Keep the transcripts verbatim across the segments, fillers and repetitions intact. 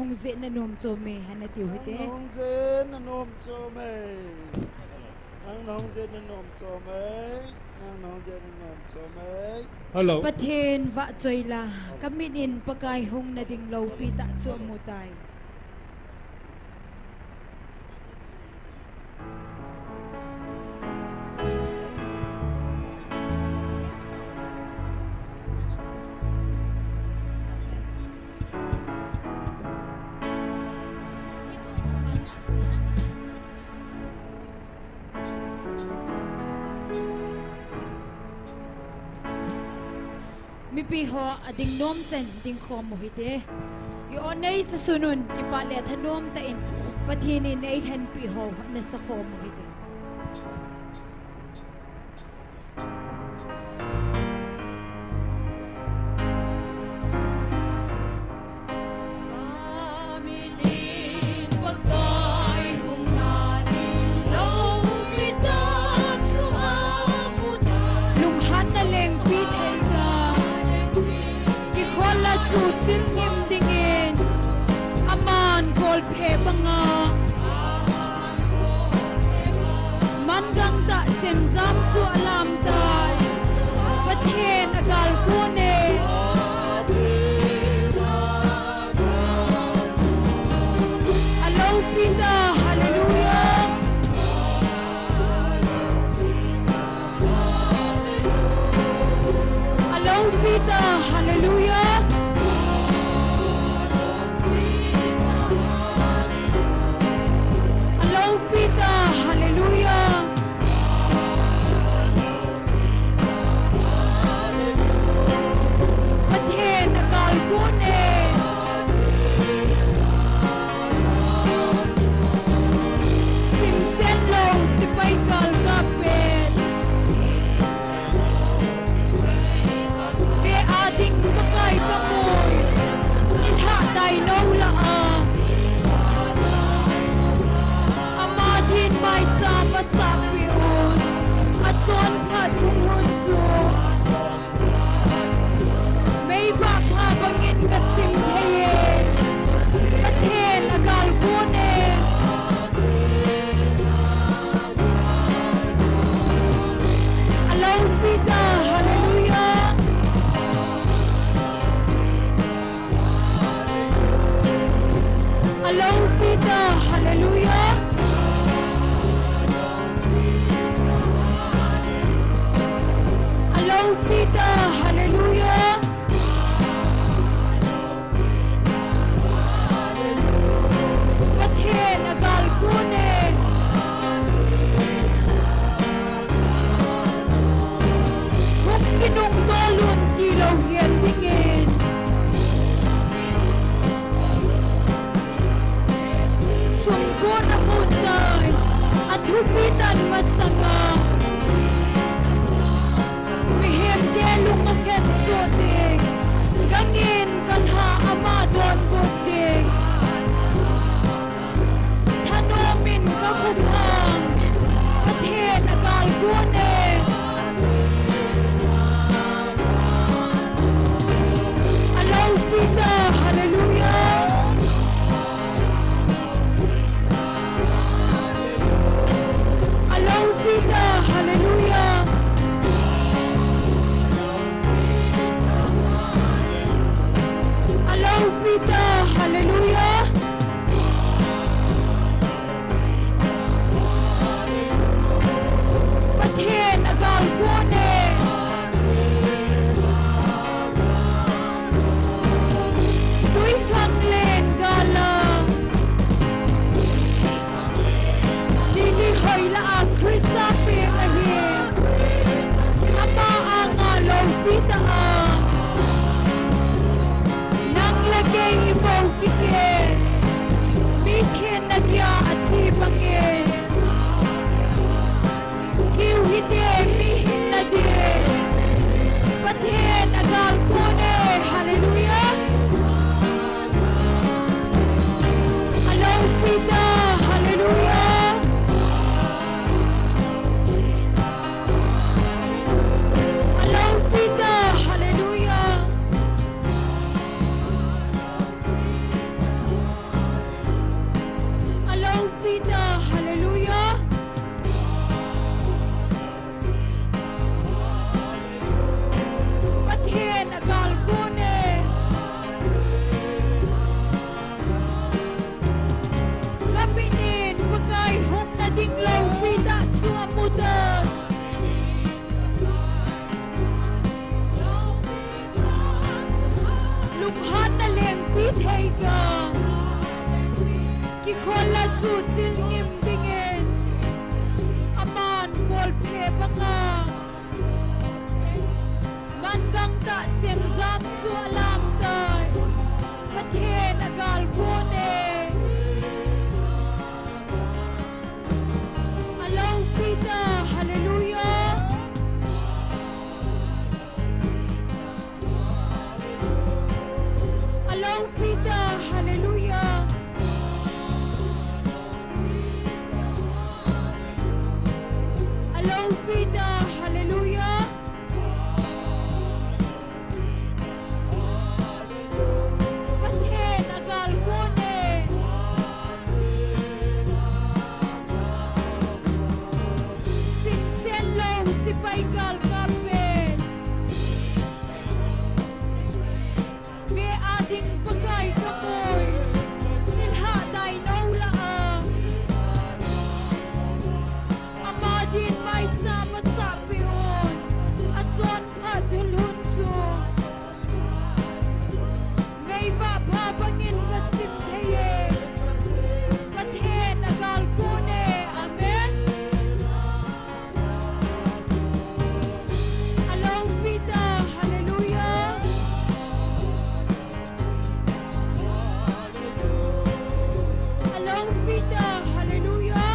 Hung jeh na nom chom e, hana tiu hite. Nang hung jeh na nom chom e. Nang hung jeh na nom chom e. Nang hung jeh na nom chom e. Hello. Pathen vahchoi la, ka mit in Pakai hung na ding loupi tah chu amu tai. Mipi ho ading nom chen ding khom u hite. I-o nei chasun un, kipah le thanom tah in Pathen in eilhenpi ho nasa khom u hite. Lunghanna lengpi thei ta. Kikhol la chu chilngim dingin aman kolphe banga mangang tah chemjam chu alam tai. Pathen agalkon e. Aloupi ta, hallelujah. Aloupi ta, hallelujah. Aloupi ta, hallelujah. Pathen agalkon e. Simsen lou sepai galkap pen. Ve a ding Pakai kamu. Ilhah tai nou lah a. Ama din maicham asahpeh un. Achonphat ding hun chu. Meivah pha bangin kasim thei e. Pathen agalkon e. Aloupi ta, hallelujah. Aloupi ta, hallelujah. Aloupi ta, hallelujah. Pathen agalkon e. Hung kinungtol un tilou hel dingin. Sumkon amu tai, athupi tan masanga. Mihem te lung akhen soh ding, gangin kalha ama donbut ding. Thanom in kakhut hang, Pathen agalkon e. Aloupi ta, hallelujah. Aloupi ta, hallelujah. Aloupi Kikhol la chu chil ngim dingin aman kolphe banga man gangtah chemjam chu alam tai. Pathen agal kon e. Alopi ta, hallelujah. Alopi ta, hallelujah. Alopi ta, hallelujah. Pathen agal kon e. Sinsen lou sipai galkap pen. Ve a ding Pakai kapoi. Nilhah dai nou lah a. Ama din maicham asah peh un. Achon phat thulhun chu. Meivah pha bangin kasim thei e. Pathen agal kon e. Amen. Alopi ta, hallelujah. Alopi ta, hallelujah.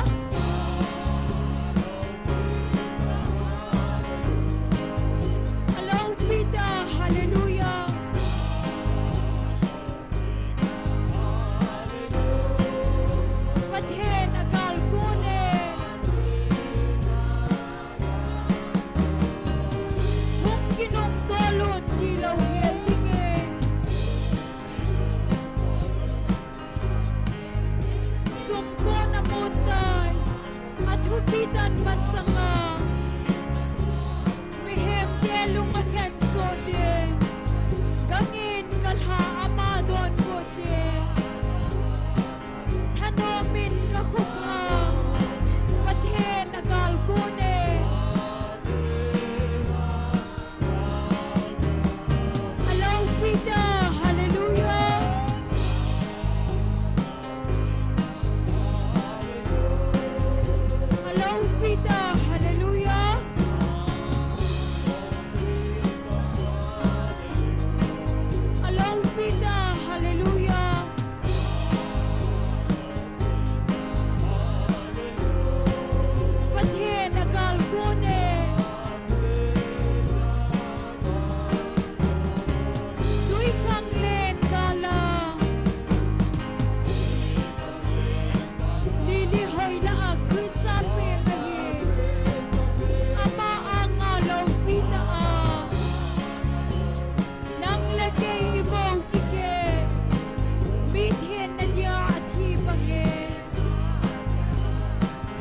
Alopi ta, hallelujah. Pathen agal kon e. Hung kinung tolun tilou hel ding e. Sumkon amu tai. Athupi tan masanga mihem te lung akhen so te. Gangin kalha ama donbut te. Thanom in kakhup a. Pathen agal kon e. Alopi ta, hallelujah. Alopi ta, hallelujah. Alopi ta, hallelujah. Pathen agal kon e. Tuikhanglen gal a lili hoi lah a Christa peng ahi. Ama anga loupi ta a nang le kei i vou kikhe. Mi thenna dia athi bang e.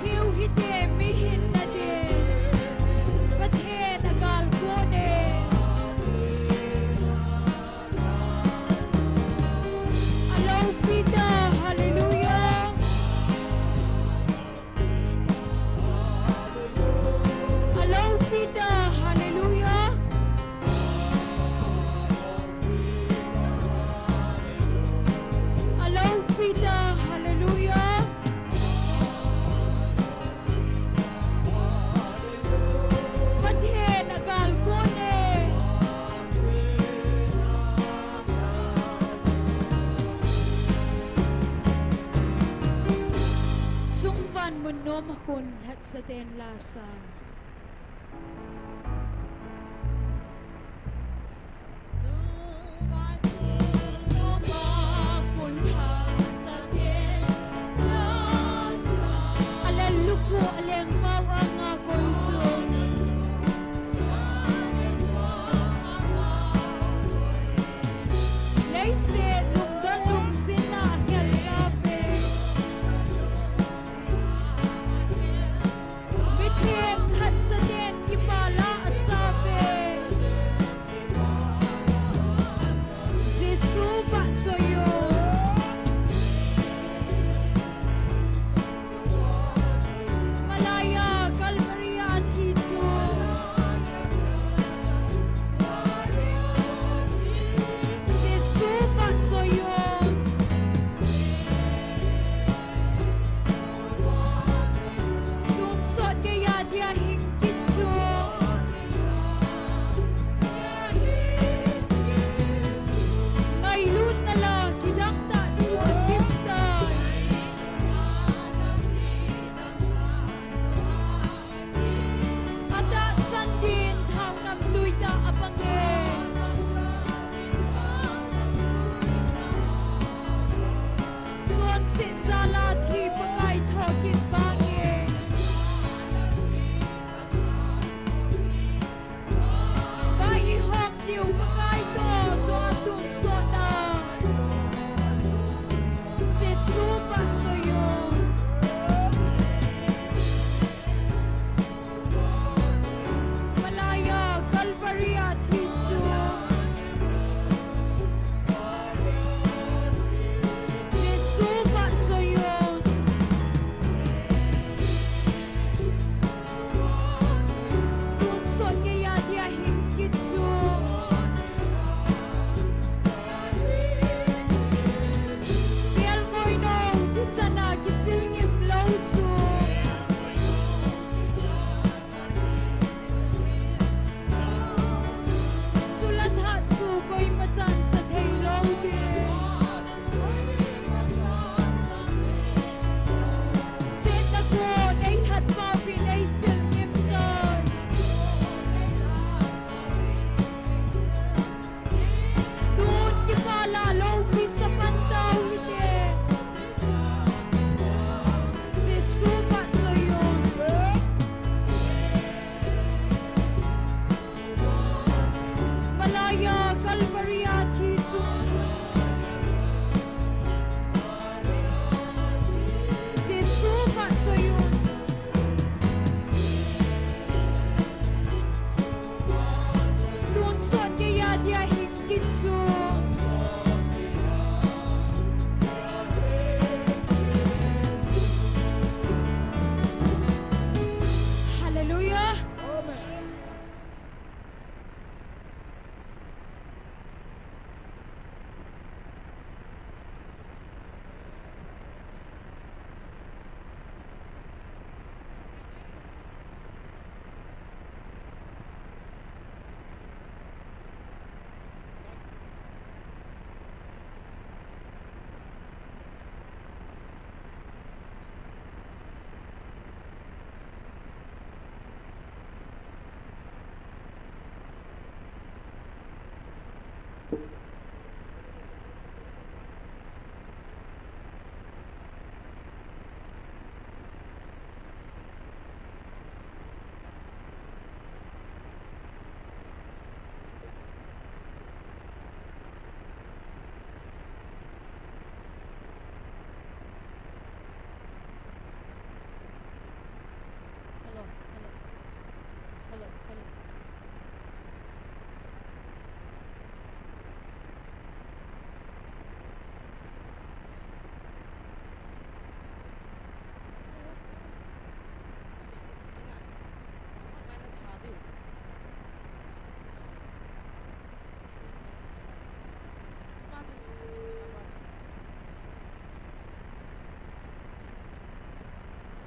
Thiu hite mi hinna din Pathen agal kon e. Alopi ta, hallelujah. Alopi ta, hallelujah. Alopi ta, hallelujah. Pathen agal kon e. Chungvan mun nom a khun lhatsa ten la sa. Sehchala thi Pakai thokit vangin, vai ihop diu Pakai toh, toh a tonsot a Jesu vahchoi un. Malai a Calvary a thi chu Jesu vahchoi un. Tonsot geiya dia hing kit chu kelngoi nou thisan a kisil ngim lou chu Chulai tah chu koima chan sa thei lou ding. Setna gon ei hat pa pi nei sil ngim tan. Tun kipah la loupi sa pan tau hite. Jesu vahchoi un. Malai a Calvary a thi chu Jesu vahchoi un. Tonsot geiya dia hing kit chu. Hallelujah. Amen. Hello, hello. Hello, hello.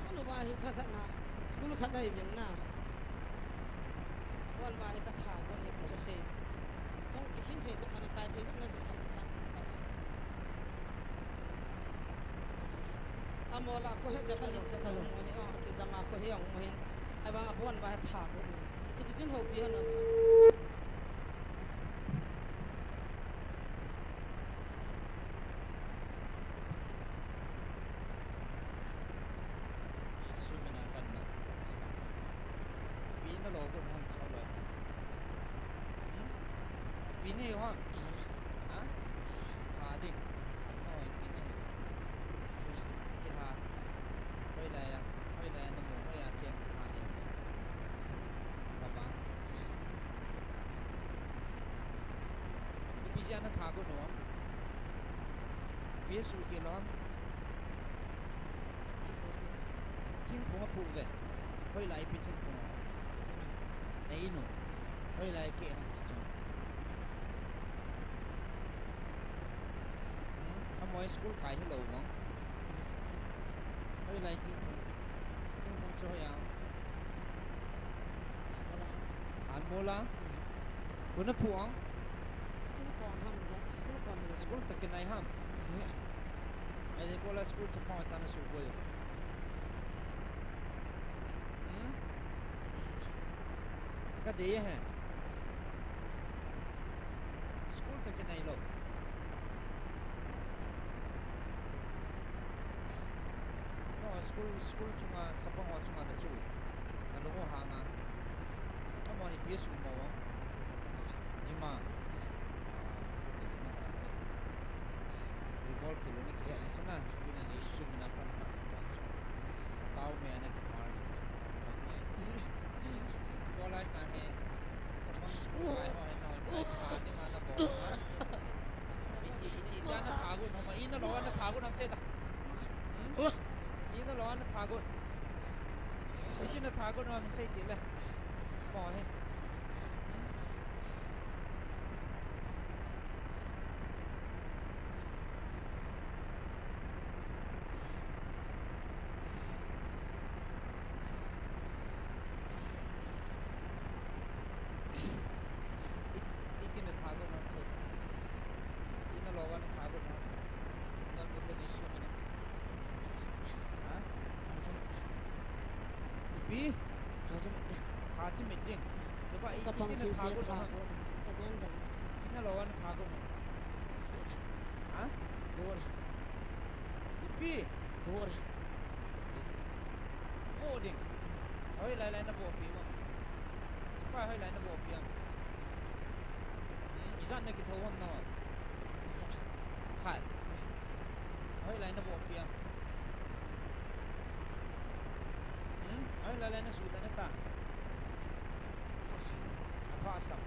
Anu ba hi tha khat na, school khat na i vin na. Bon ba hi ka tha, bon hi ka cho sei. Chong ki khin phei jep mani, tai phei jep na jep khat san ti pa si. Amo la ko he jep mani jep mani, o, ki jama ko he ong mo hin. Ai ba a bon ba hi tha ko. Ki chi chin ho pi han no chi. Sumina kan mat. Pi na lo ko hon chau lo. Hmm? Pi ne hon. Ha? Tha ding. Hoi, pi ne. Chi ha. Hoi la ya. Hoi la ya na mo. Hoi ya chen chi ha ne. Ka ba. Ipi sia na tha ko no. Ipi su ke lo. Thingphung a phu ve. Hoi lai ipi thingphung. Nei no. Hoi lai ke ham chi chung. Hmm, amoi school kai hi lo no. Hoi lai thingphung. Thingphung chu hoi a. An mola. Kuna phu ang. School kon ham, school kon ham. School ta kinai ham. Ai le bola school chapang ta na su boy. Hmm? Ka de hai. School ta kinai lo. School, school chunga, chapang ho chunga na chu. Na lungu hanga. Amani P S U mo. Ima. Tribal kilomit he chuna. Chuna Jisu mina pan pan. Pau me ana ki mar. Bola ka he. Chapang school lai ho he na. Ani mana bola. Iti, iti, iti, ana thagun, homa, ina lo, ana thagun, am seta. Hmm? Ina lo, ana thagun. Iti na thagun, am seti le. Mo he. Iti na thagun, am seta. Ina lo, ana thagun, am. Nang Buddha Jisu mina. Ha? Ipi? Tha chimit ding. Chupa i, ipi na thagun ham? Ina lo ana thagun. Ha? Ipi? Vo ding. Hoilai lai na vopi mo. Chupa hoilai na vopi am. Hmm, ijat na kithou ham na. Khat. Hoilai na vopi am. Hmm? Hoilai lai na suta na ta. Apa asam.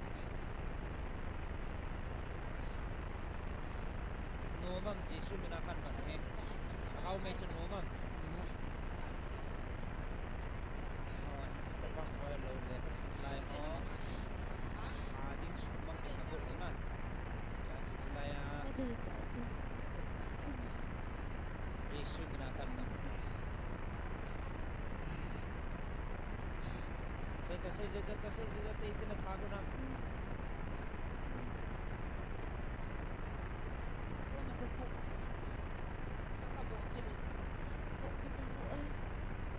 Nomam Jisu mina kan man he. How me chu nomam. Chapang hoi lo le ka sim lai ho. A ding sum bang ding na go na. Ka chu chu lai a. Jisu mina kan man. Jata se, jata se, jata iti na thagun ham.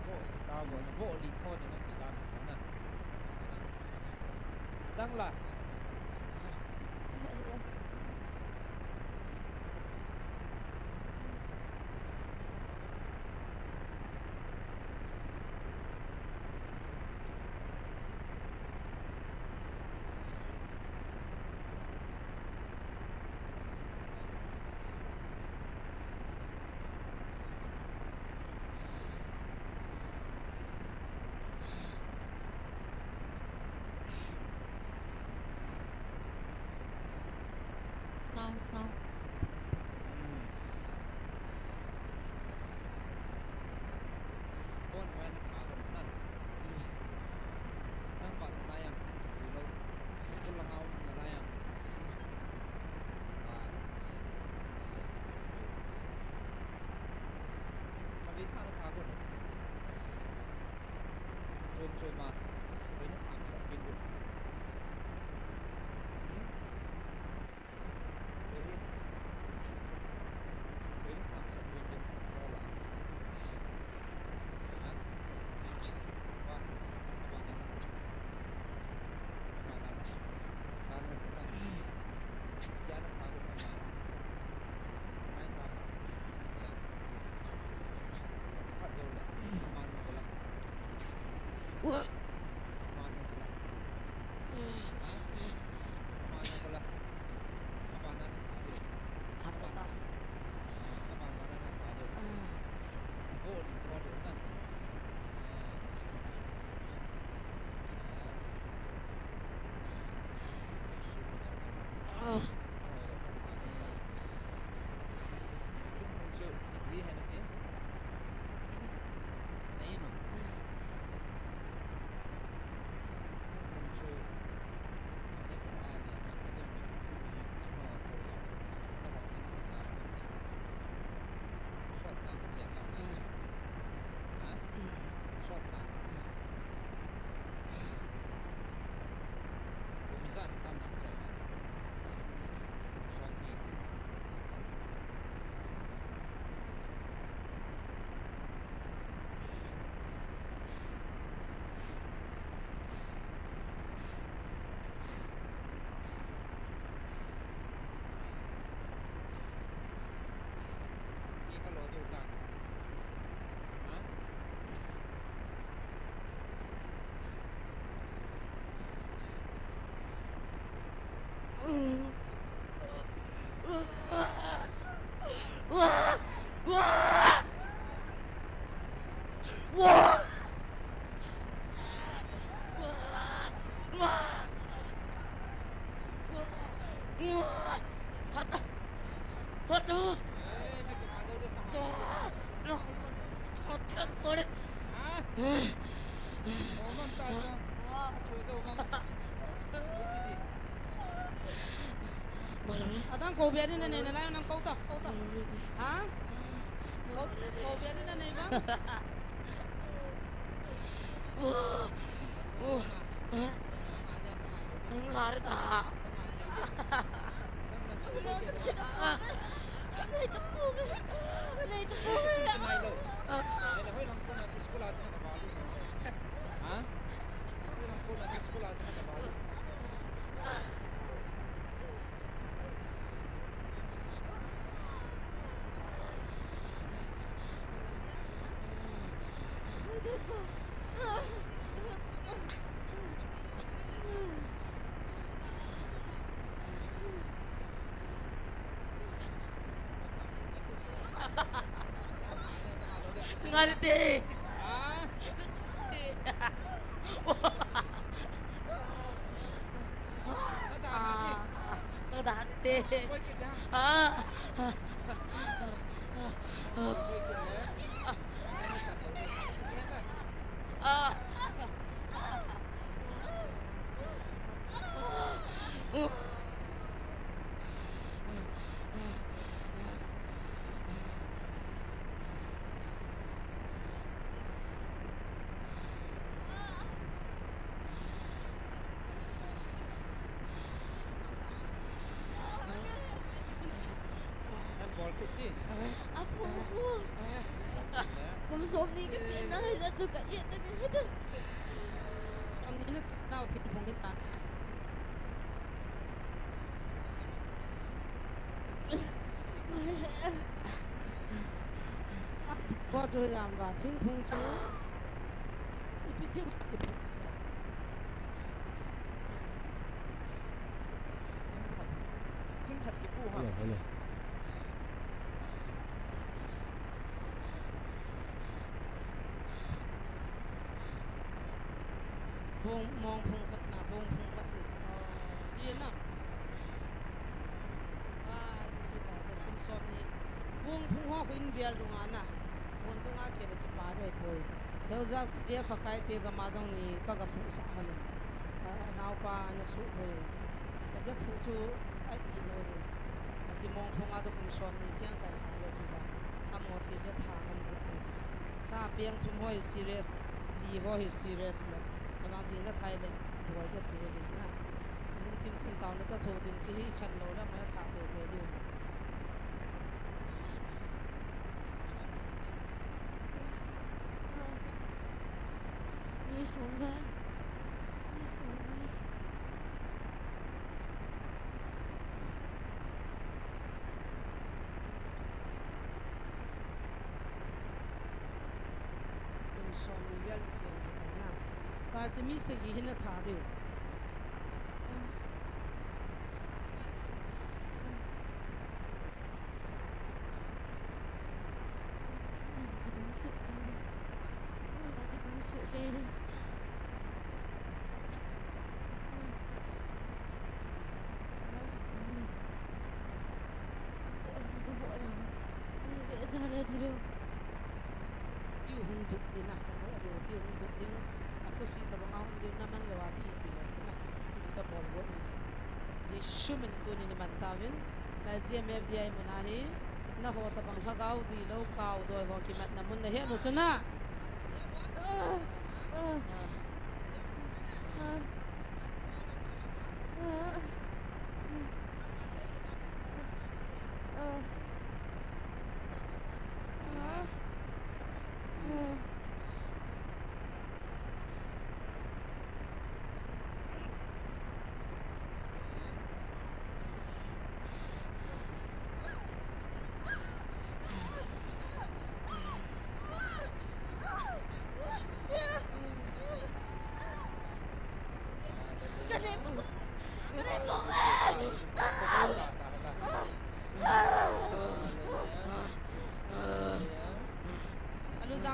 Vo, ta vo, vo li tho de na ti dan tho na. Dang la. Sound, sound. Hmm. Phone hoi na thagun na. Nang pa na lai am. Hello. School lang a um na lai am. Ah. Abi tha na thagun. Chom chom a. Abi na tha na sa pi gu. Hmm? Wah! Adang kou bia ni na nei na lai, nang kou ta, kou ta. Ha? Kou, kou bia ni na nei ba? Nang hari ta. Ngarte. Ah, ngarte. Ah. Ah. Apu, apu. Kum somni kachena hija chu ka-et na ding hita. Somni nachena u thingphung hita. Ko chu lam ba thingphung chu. Ipi thing. Thingkhat, thingkhat kiphu ha. Hello, hello. Bong, mongphung khat na, bongphung khat is, uh, di na. Ah, Jesu ta, Jesu kum somni. Bongphung ho khu in bial dunga na. Bong dunga kile kipa dei poi. Heuja, Jeff a kai te gama jong ni ka ga phu sah hale. A, a naopa na suh boi. Ka Jeff phu chu ai pi lou le. Asi mongphung a chu kum somni chiang kai ha le ti ba. Amo si je tha ngam boi. Ta piang thum ho hi serious, li ho hi serious le. Abang jing na thai le, boi ka ti le na. Lungthim chin tao na ta tho din chi hi khan lou le ma tha te te diu. Kum somni vel chiang na. Ta chi mi sagi hi na tha diu. Tiu hung duk ding a, tiu hung duk ding. A khusi tabang a hung ding na man lou a thi ti lou na. Hichu cha bol bol na. Jesu min tuni ni man tauvin. Na G M F D I mun a hi. Na ho tabang lhagao dih lou, kao doi ho kimat na mun na he nu chu na.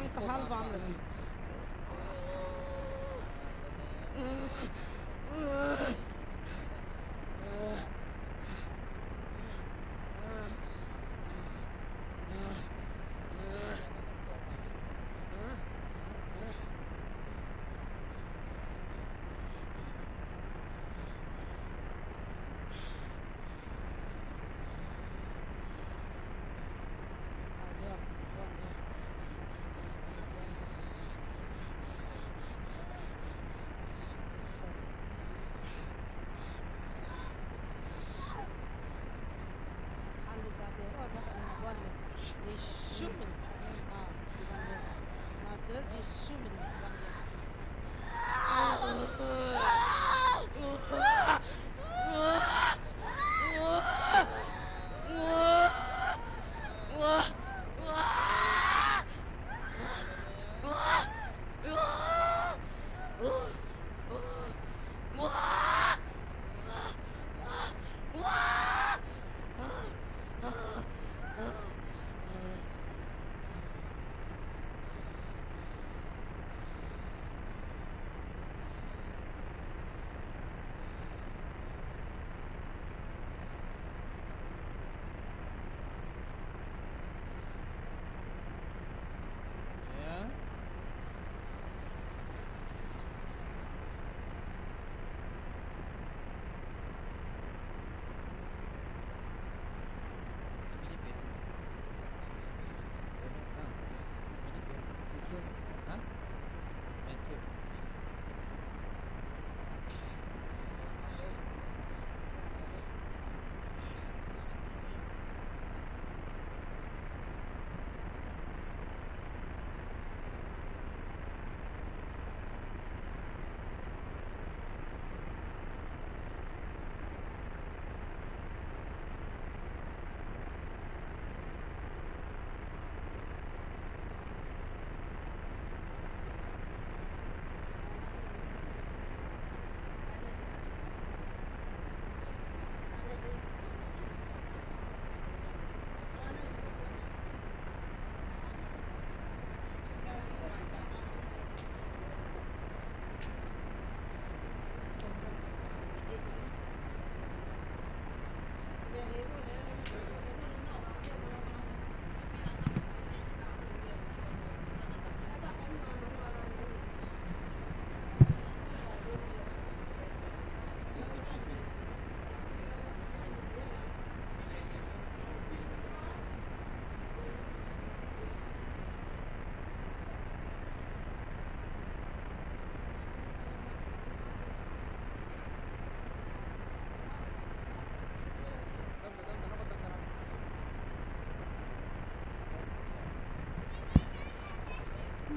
Ang chahal vam la ji.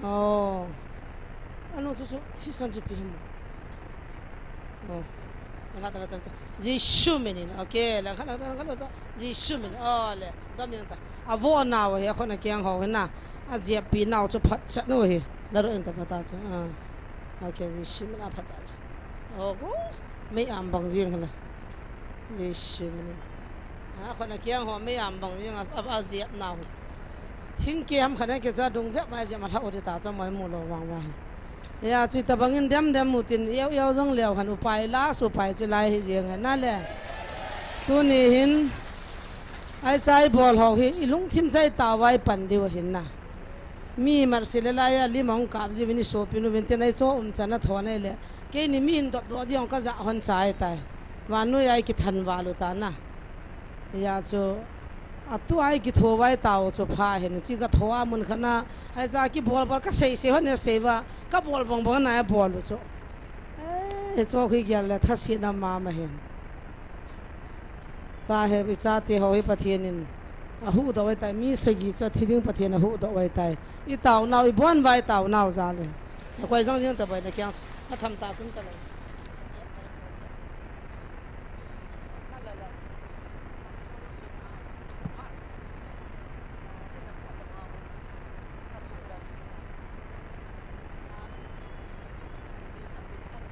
Oh. Anu chu chu, si san chu pi him. Oh. Nga ta, ta, ta. Jesu minin. Okay, la kha, la kha, la kha, la kha. Jesu minin. Oh, le. Dom yang ta. A vo nau hi, a khona kiang ho na. A jep pi nau chu phat chat nu hi. La ro in ta phat ta chu. Ah. Okay, Jesu minin a phat ta chu. Oh, gos. Mei am bang jing la. Jesu minin. A khona kiang ho mei am bang jing a, a, a jep nau. Thingke ham khana ke cha dung jep mai jep ma lha o ti ta cha mai mu lo vang vai. Ya, chu tabangin dem dem mu tin, yau yau jong leo han upai la, su pai chu lai hi jeng na le. Tuni hin, ai chai bol ho hi, i lungthim chai ta vai pan diu hin na. Mi mar si le lai a, lim hong kap ji vin i sopi nu vin tin ai cho um chan a tho nei le. Keini mi hin dop do diong ka ja hon chai tai. Vannoi ai kithan valu ta na. Ya chu, a tu ai kitho vai tau chu pha hin, chi ka tho a mun khana, ai cha kibol bol ka sei sei hon sei va, ka bol bang bang na bol u chu. Eh, chu khi gel le tha si na ma ma hin. Ta he i chate ho hi Pathen in a hu do vai tai, mi sagi chu thi ding Pathen a hu do vai tai. I tau nau, i bon vai tau nau ja le. A koi jang jing ta bai na kiang chu. A tham ta chun ta le.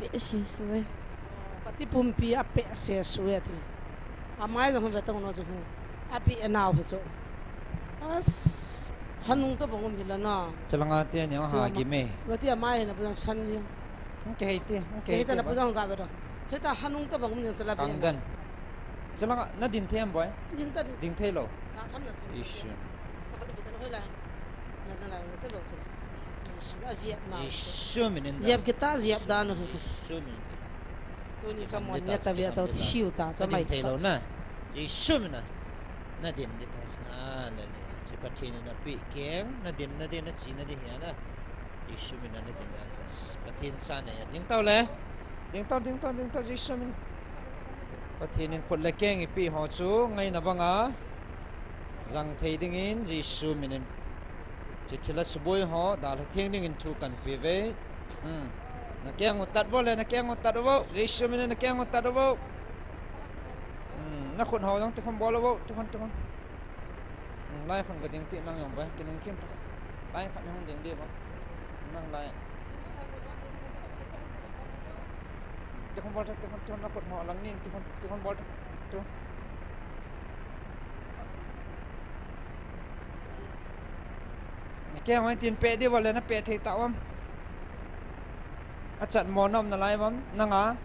Peh se sue. Kati pumpi a peh se sue ti. A mai jong ve tong no chu hu. A pi e nau he chu. As. Hanung tabang um hila na. Chalanga te ni ha gi me. Wati ama hina pujan san ji. Hung ke hei te, hung ke hei te na pujan ga be do. Heta hanung tabang um ni chala be. Kangdan. Chalanga na din thei am boi? Din ta din. Din thei lo. Na tham na. Isu. Na ka du be ta na hoi la. Na na la na te lo chala. Isu a jiap na. Isu minin da. Jiap kita jiap da no. Isu minin. Tuni cha mon ne ta via ta chiu ta cha mai thei lo na. Isu mina. Na din di ta sa le le. Chi Pathen in na pi keng na din na din na chi na di hia na. Isu mina na din da ta. Pathen cha ne ding tau le. Ding tau ding tau ding tau Isu mina. Pathen in khut le keng i pi ho chu ngai na banga. Jang thei dingin Jesu minin. Chi thila suboi ho, dalha theng dingin thu kan pe ve. Hmm. Na keng u tat vo le, na keng u tat vo. Jesu minin na keng u tat vo. Hmm. Na khun ho jang tikhon bol vo, tikhon, tikhon. Hmm. Lai khun ka ding ti nang jong ba, kinung kin ta. Lai khun hong ding di vo. Nang lai. Tikhon bol ta, tikhon, tikhon na khun ho lang nin, tikhon, tikhon bol ta. Tu. Keng hoi tin pe di vo le na pe thei ta um. A chat mo nom na lai um nanga.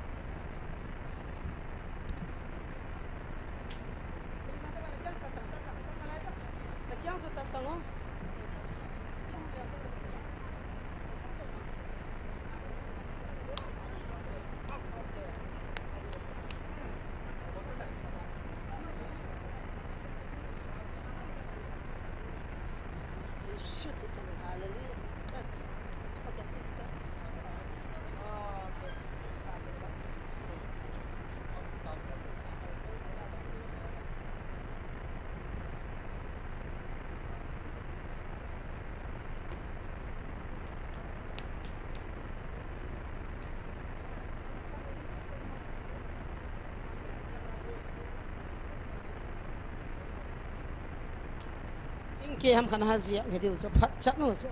Thingkeh ham khat ha jiap hi diu chu phat chat nu chu.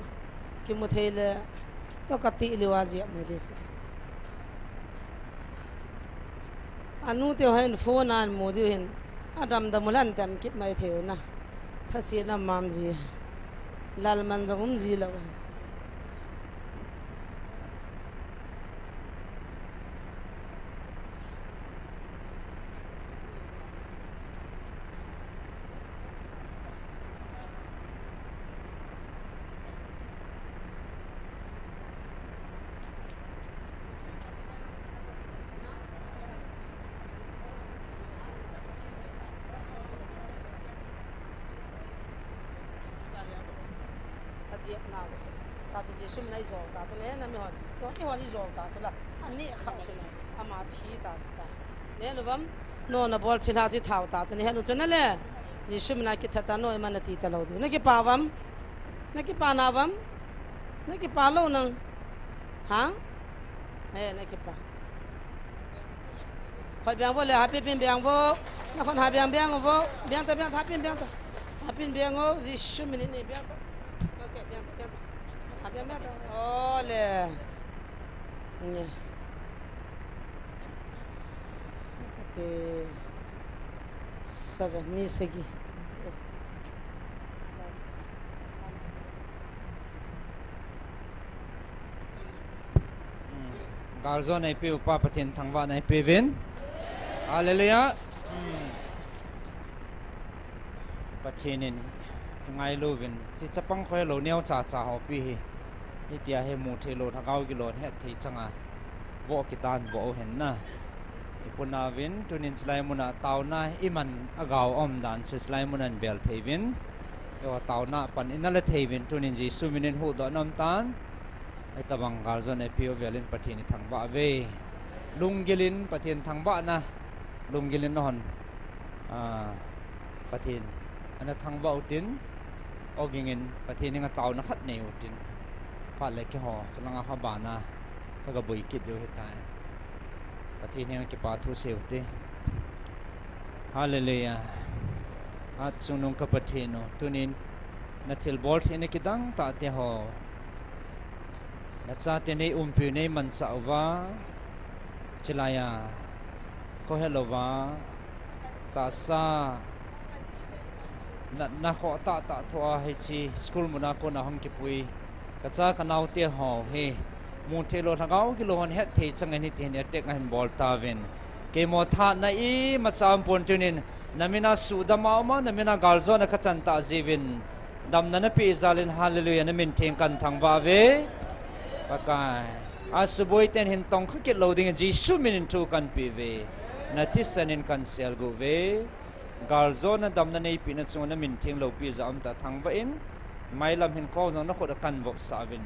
Kimu thei le to kati liu a jiap hi diu chu. Anu te hin phone an mu diu hin. Adam dam u lan tam kit mai thei u na. Thase na mam ji. Lal man jong um ji lo. Ajiap nau chu. Ta chu Jesu min a ijol ta chu le na mi hon. To ki hon ijol ta chu la. Ani kha chu na. Ama thi ta chu ta. Le nu vam. No na bol thil ha chu thau ta chu ni henu chu na le. Jesu min a kitha ta no ima na ti ta lo diu. Na kipa vam. Na kipa na vam. Na kipa lo nang. Ha? Eh, na kipa. Khoi biang vo le, happy pin biang vo. Na khon ha biang biang vo. Biang ta, biang ta, happy biang ta. Happy biang vo, Jesu min ni biang ta. Okay, biang ta, biang ta. Ha biang biang ta. Oh, le. Ni. Te seven, mi sagi. Hmm. Galjo nei peupa Pathen thangvahna eipeh uvin. Hallelujah. Hmm. Pathen in ngailu uvin. Chi chapang khoi lo neo cha cha ho pi hi. Hitia hi mu thei lo lhagao gilou het thei changa. Vo kitan vo u hen na. Ipi nauvin, tunin chulai muna taona iman agao um dan chu chulai muna ibel thei uvin. Eiho taona pan ina le thei uvin, tunin Jesu minin huhdoh na um tan. Hitabang galjo nei peuva velin Pathen ithangvah uve. Lunggil in Pathen thangvahna. Lunggil in nahon. Ah, Pathen. Ana thangvah utin. Ogingin Pathen henga taona khat nei utin. Phat le keiho, chalanga kha bana. Ka ga boi kit diu hitai. Pathen henga kipa thu sei ute. Hallelujah. Atchungnung ka Pathen u. Tunin na thilbol theina kidang tah te ho. Na chate nei umpiu nei manchah uva. Chilai a. Khohelouva. Tahsa. Natna khoh tahtah thoa hiche school muna kona hung kipui kacha kanaote ho hi mutheilou lhagao gilou hon hetthei chang in hitin attack ahin bol tauvin. Keimo thahatna imacha aumpon, tunin namina suhdam a uma, namina galjona kachan tah jeh uvin damna napeh jal in, hallelujah, namin theng kahin thangvah uve. Pakai, asuboiten hin tongkha kit lou dingin Jesu minin thu kahin peuve. Nathisan in kahin selguh uve. Galjona damna neipehna chunga namin theng loupi jeh a umtah thangvah in, mailam hinkho jong nakhut a kahin vopsah uvin.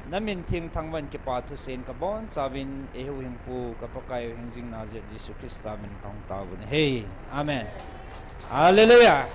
Namin theng thangvah in kipa thusein kabonchauvin, eihuhhingpu ka Pakai u hingjing Nazareth Jesu Christa min kahung taovin ahi. Amen. Hallelujah.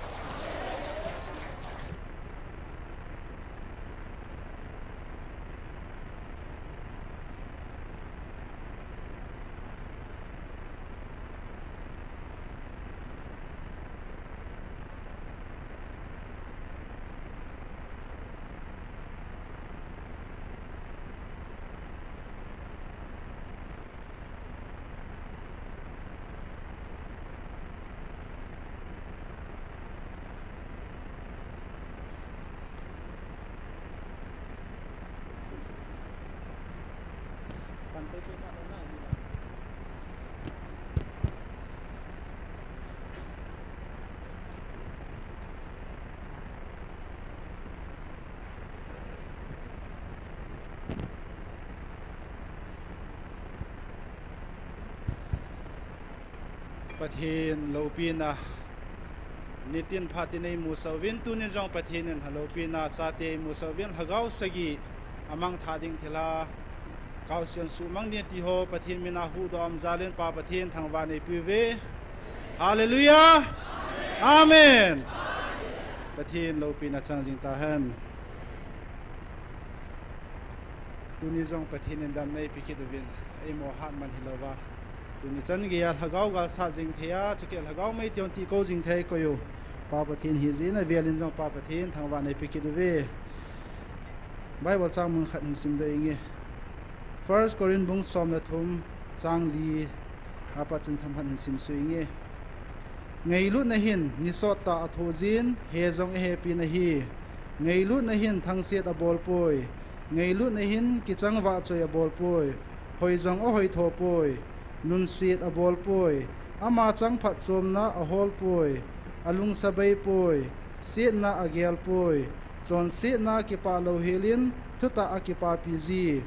Pathen loupina nitin phatin eimusah uvin, tuni jong Pathen in loupina chate eimusah uvin, lhagao sagi amangthah ding thilha kaosen suhmang ding tiho Pathen mina huhdoh a um jal in Pa Pathen thangvah neipeuve. Hallelujah. Amen. Pathen loupina chang jing tahen. Tuni jong Pathen in damna eipe kit uvin, eimo hatman hilouva, tuni chan geiya lhagao galsat jing thei a, chukit lhagao meiteihon tihkou jing thei a ikoi u Pa Pathen hijeh in, avel in jong Pa Pathen thangvah neipeh kit uve. Bible chang mun khat hin simdoh inge. First Corinth bung somle thum, chang li apat chun themkhat hin simsuh inge. Ngailutna hin ni sottah a thohjin, he jong ahepin ahi. Ngailutna hin thangset abolpoi. Ngailutna hin kichang vahchoi abolpoi. Hoi jong ahoithopoi. Nunset abolpoi. Ama chang phatchomna aholpoi. Alungsabeipoi. Setna agelpoi. Chonsetna kipah louhelin thutah a kipapi ji.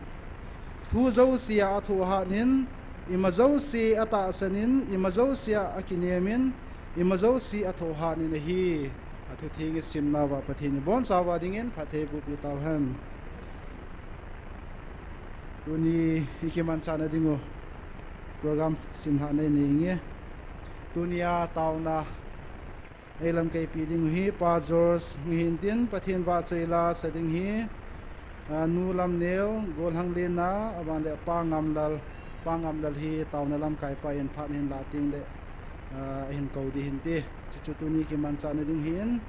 Thu jousea athohhatnin, ima jouse atahsanin, ima jousea akinemin, ima jouse athohhatnin ahi. Athutheng isimnauva Pathen in ibonchauva dingin phatthei eibohpi tauhen. Tuni ikimanchahna dingu program simlhahna inei inge. Tunia taona eilamkaipi dingu hi Pa George hung hintin, Pathen vahchoi la sa ding hi, a, Nu Lamneo, Golhang Lena, aban le Pa Ngamlal, Pa Ngamlal hi taona lamkaipa in phat hin lah tengle, a, ahin kou ding hinte. Chuchu tuni kimanchahna ding hin,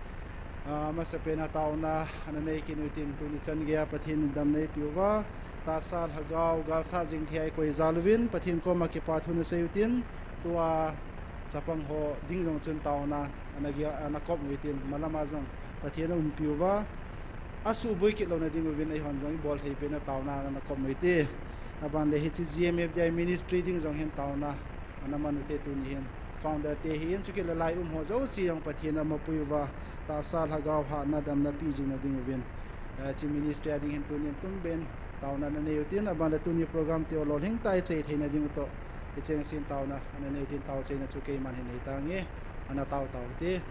a, masapen a taona ana nei kit utin, tuni chan geiya Pathen in damna eipeuva, tahsa lhagao galsat jing thei a ikoi jal uvin, Pathen koma kipa thu nasei utin, tua chapang ho ding jong chun taona ana kop u hitin, malama jong Pathen aumpiuva, asuhboi kit louna dinguvin eihon jong ibol thei pena taona ana kop u hite. Aban le hiche G M F D I ministry ding jong hin taona ana man ute tuni hin. Founder te hin, chukit le lai um ho jouse jong Pathen amapuiuva, tahsa lhagao hatna damna peh jingna dinguvin, hiche ministry a ding hin tunin tumben taona nanei utin, aban le tuni program te lolhing tah a ichai theina ding u toh, hicheng sen taona nanei utin, taochaina chu keiman hin nei tange, ana tao tao ute.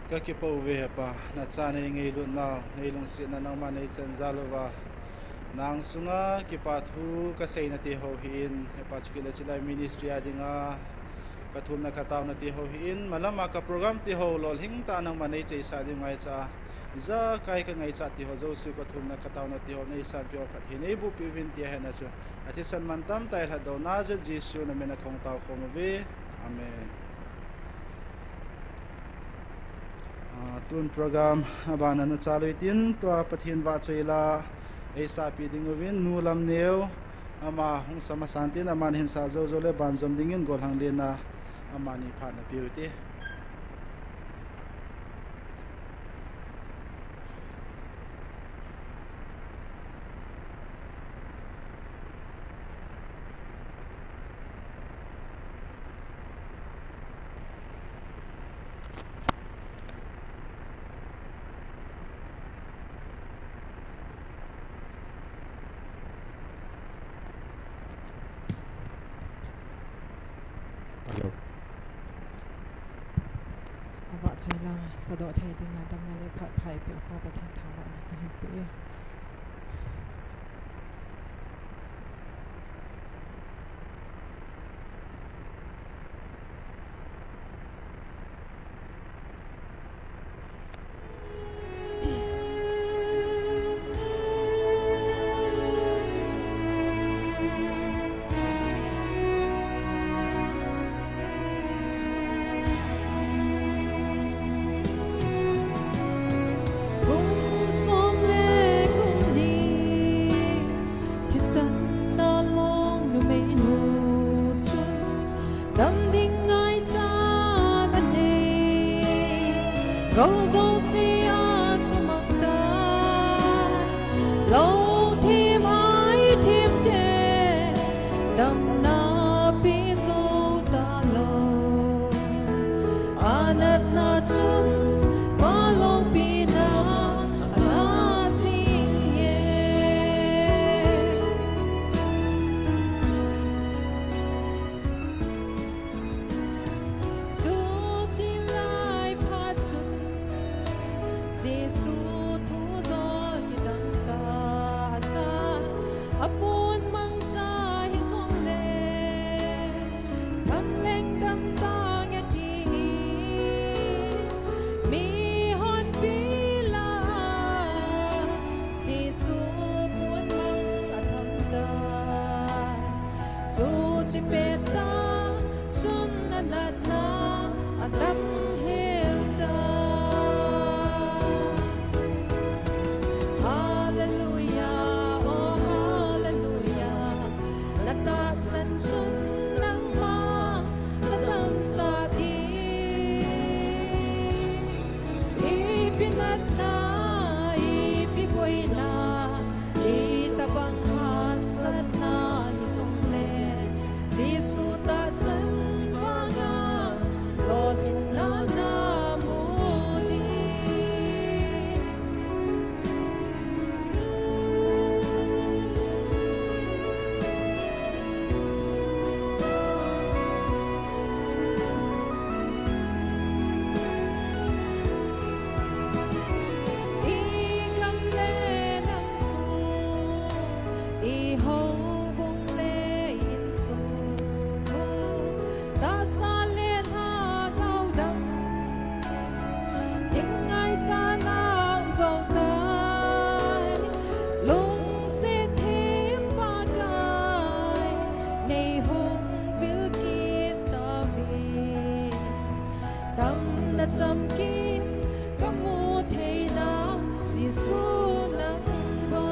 Kakipah uve Hepa, nacha nei ngailut nau, nei lungsetna nangma nei chan jal uva. Nang sunga kipa thu kasei nati ho hi in, Hepa chukit le chilai ministry a dinga, kathumna katao nati ho hi in, malama ka program ti ho lolhing tah nangma nei cheisah ding ngaicha, ijakai kangaichat ti ho jouse kathumna katao nati ho nei sanpeh u phatthei nei bohpeh uvin tia hena chu. Athisan mantam tah a lhatdohna jeh Jesu namin a kahung tao khom uve. Amen. Ah, tun program abana nachal u hitin, tua Pathen vahchoi la eisahpeh ding uvin, Nu Lamneo, ama hung sa masan tin, aman hin sa jou jou le banjom dingin golhang lena, amani phat napeh u hite. Avahchoi la sadoh thei dinga damna le phat pha eipeh u Pa Pathen thangvahna kahin pe e. Kum som le kum ni thisan na long numeinu chu dam ding ngaichat anei. Gou jouse a sumang tai, lou thim ai thim te damna pe jou talou. Anatna chun palong pina ana sing e. Chuti lai phat chun Jesu thudol kidang tah chan, apon mangcha hijongle, thangleng dam tange ti hi mihonpi lah a Jesu pon mang atham tai. Chuche pettah chun anatna adang hel tai. Hallelujah, oh hallelujah. Natahsan chun nangma nadamsah ding. Ipi natna, ipi boina, itobang hahsatna hijongle, Jesu tahsan vanga lolhinna namu ding. I gam le nam sung, i houbung le insung u, tahsa le lhagao dam ding ngaichat na um jou tai. Lungset them Pakai, nei hung vil kit tauve. Damna chamkim kamu theina Jesu nang bou.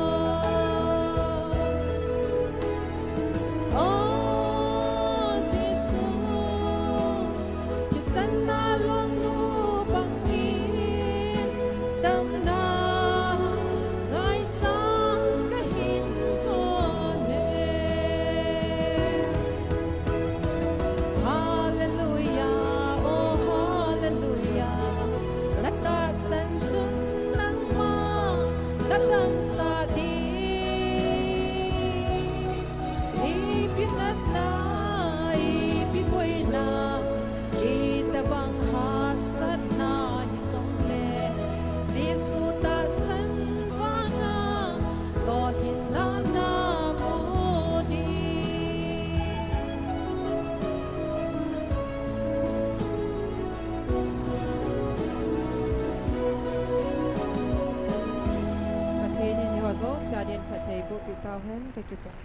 O Jesu, thisan na longnu bangin damna ngaichat kahin jon e. Hallelujah, oh hallelujah. Yen phatthei boh peh tauhen, kakipah.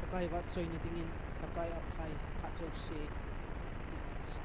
Pakai vahchoina dingin, Pakai aphai phat jouse, tina sa.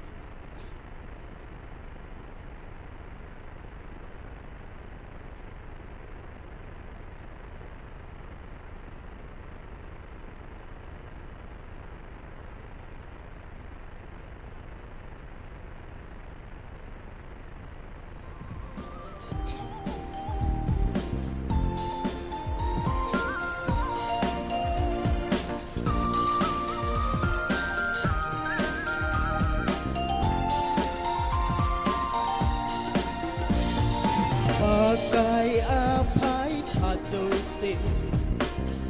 Pakai aphai phat jouse,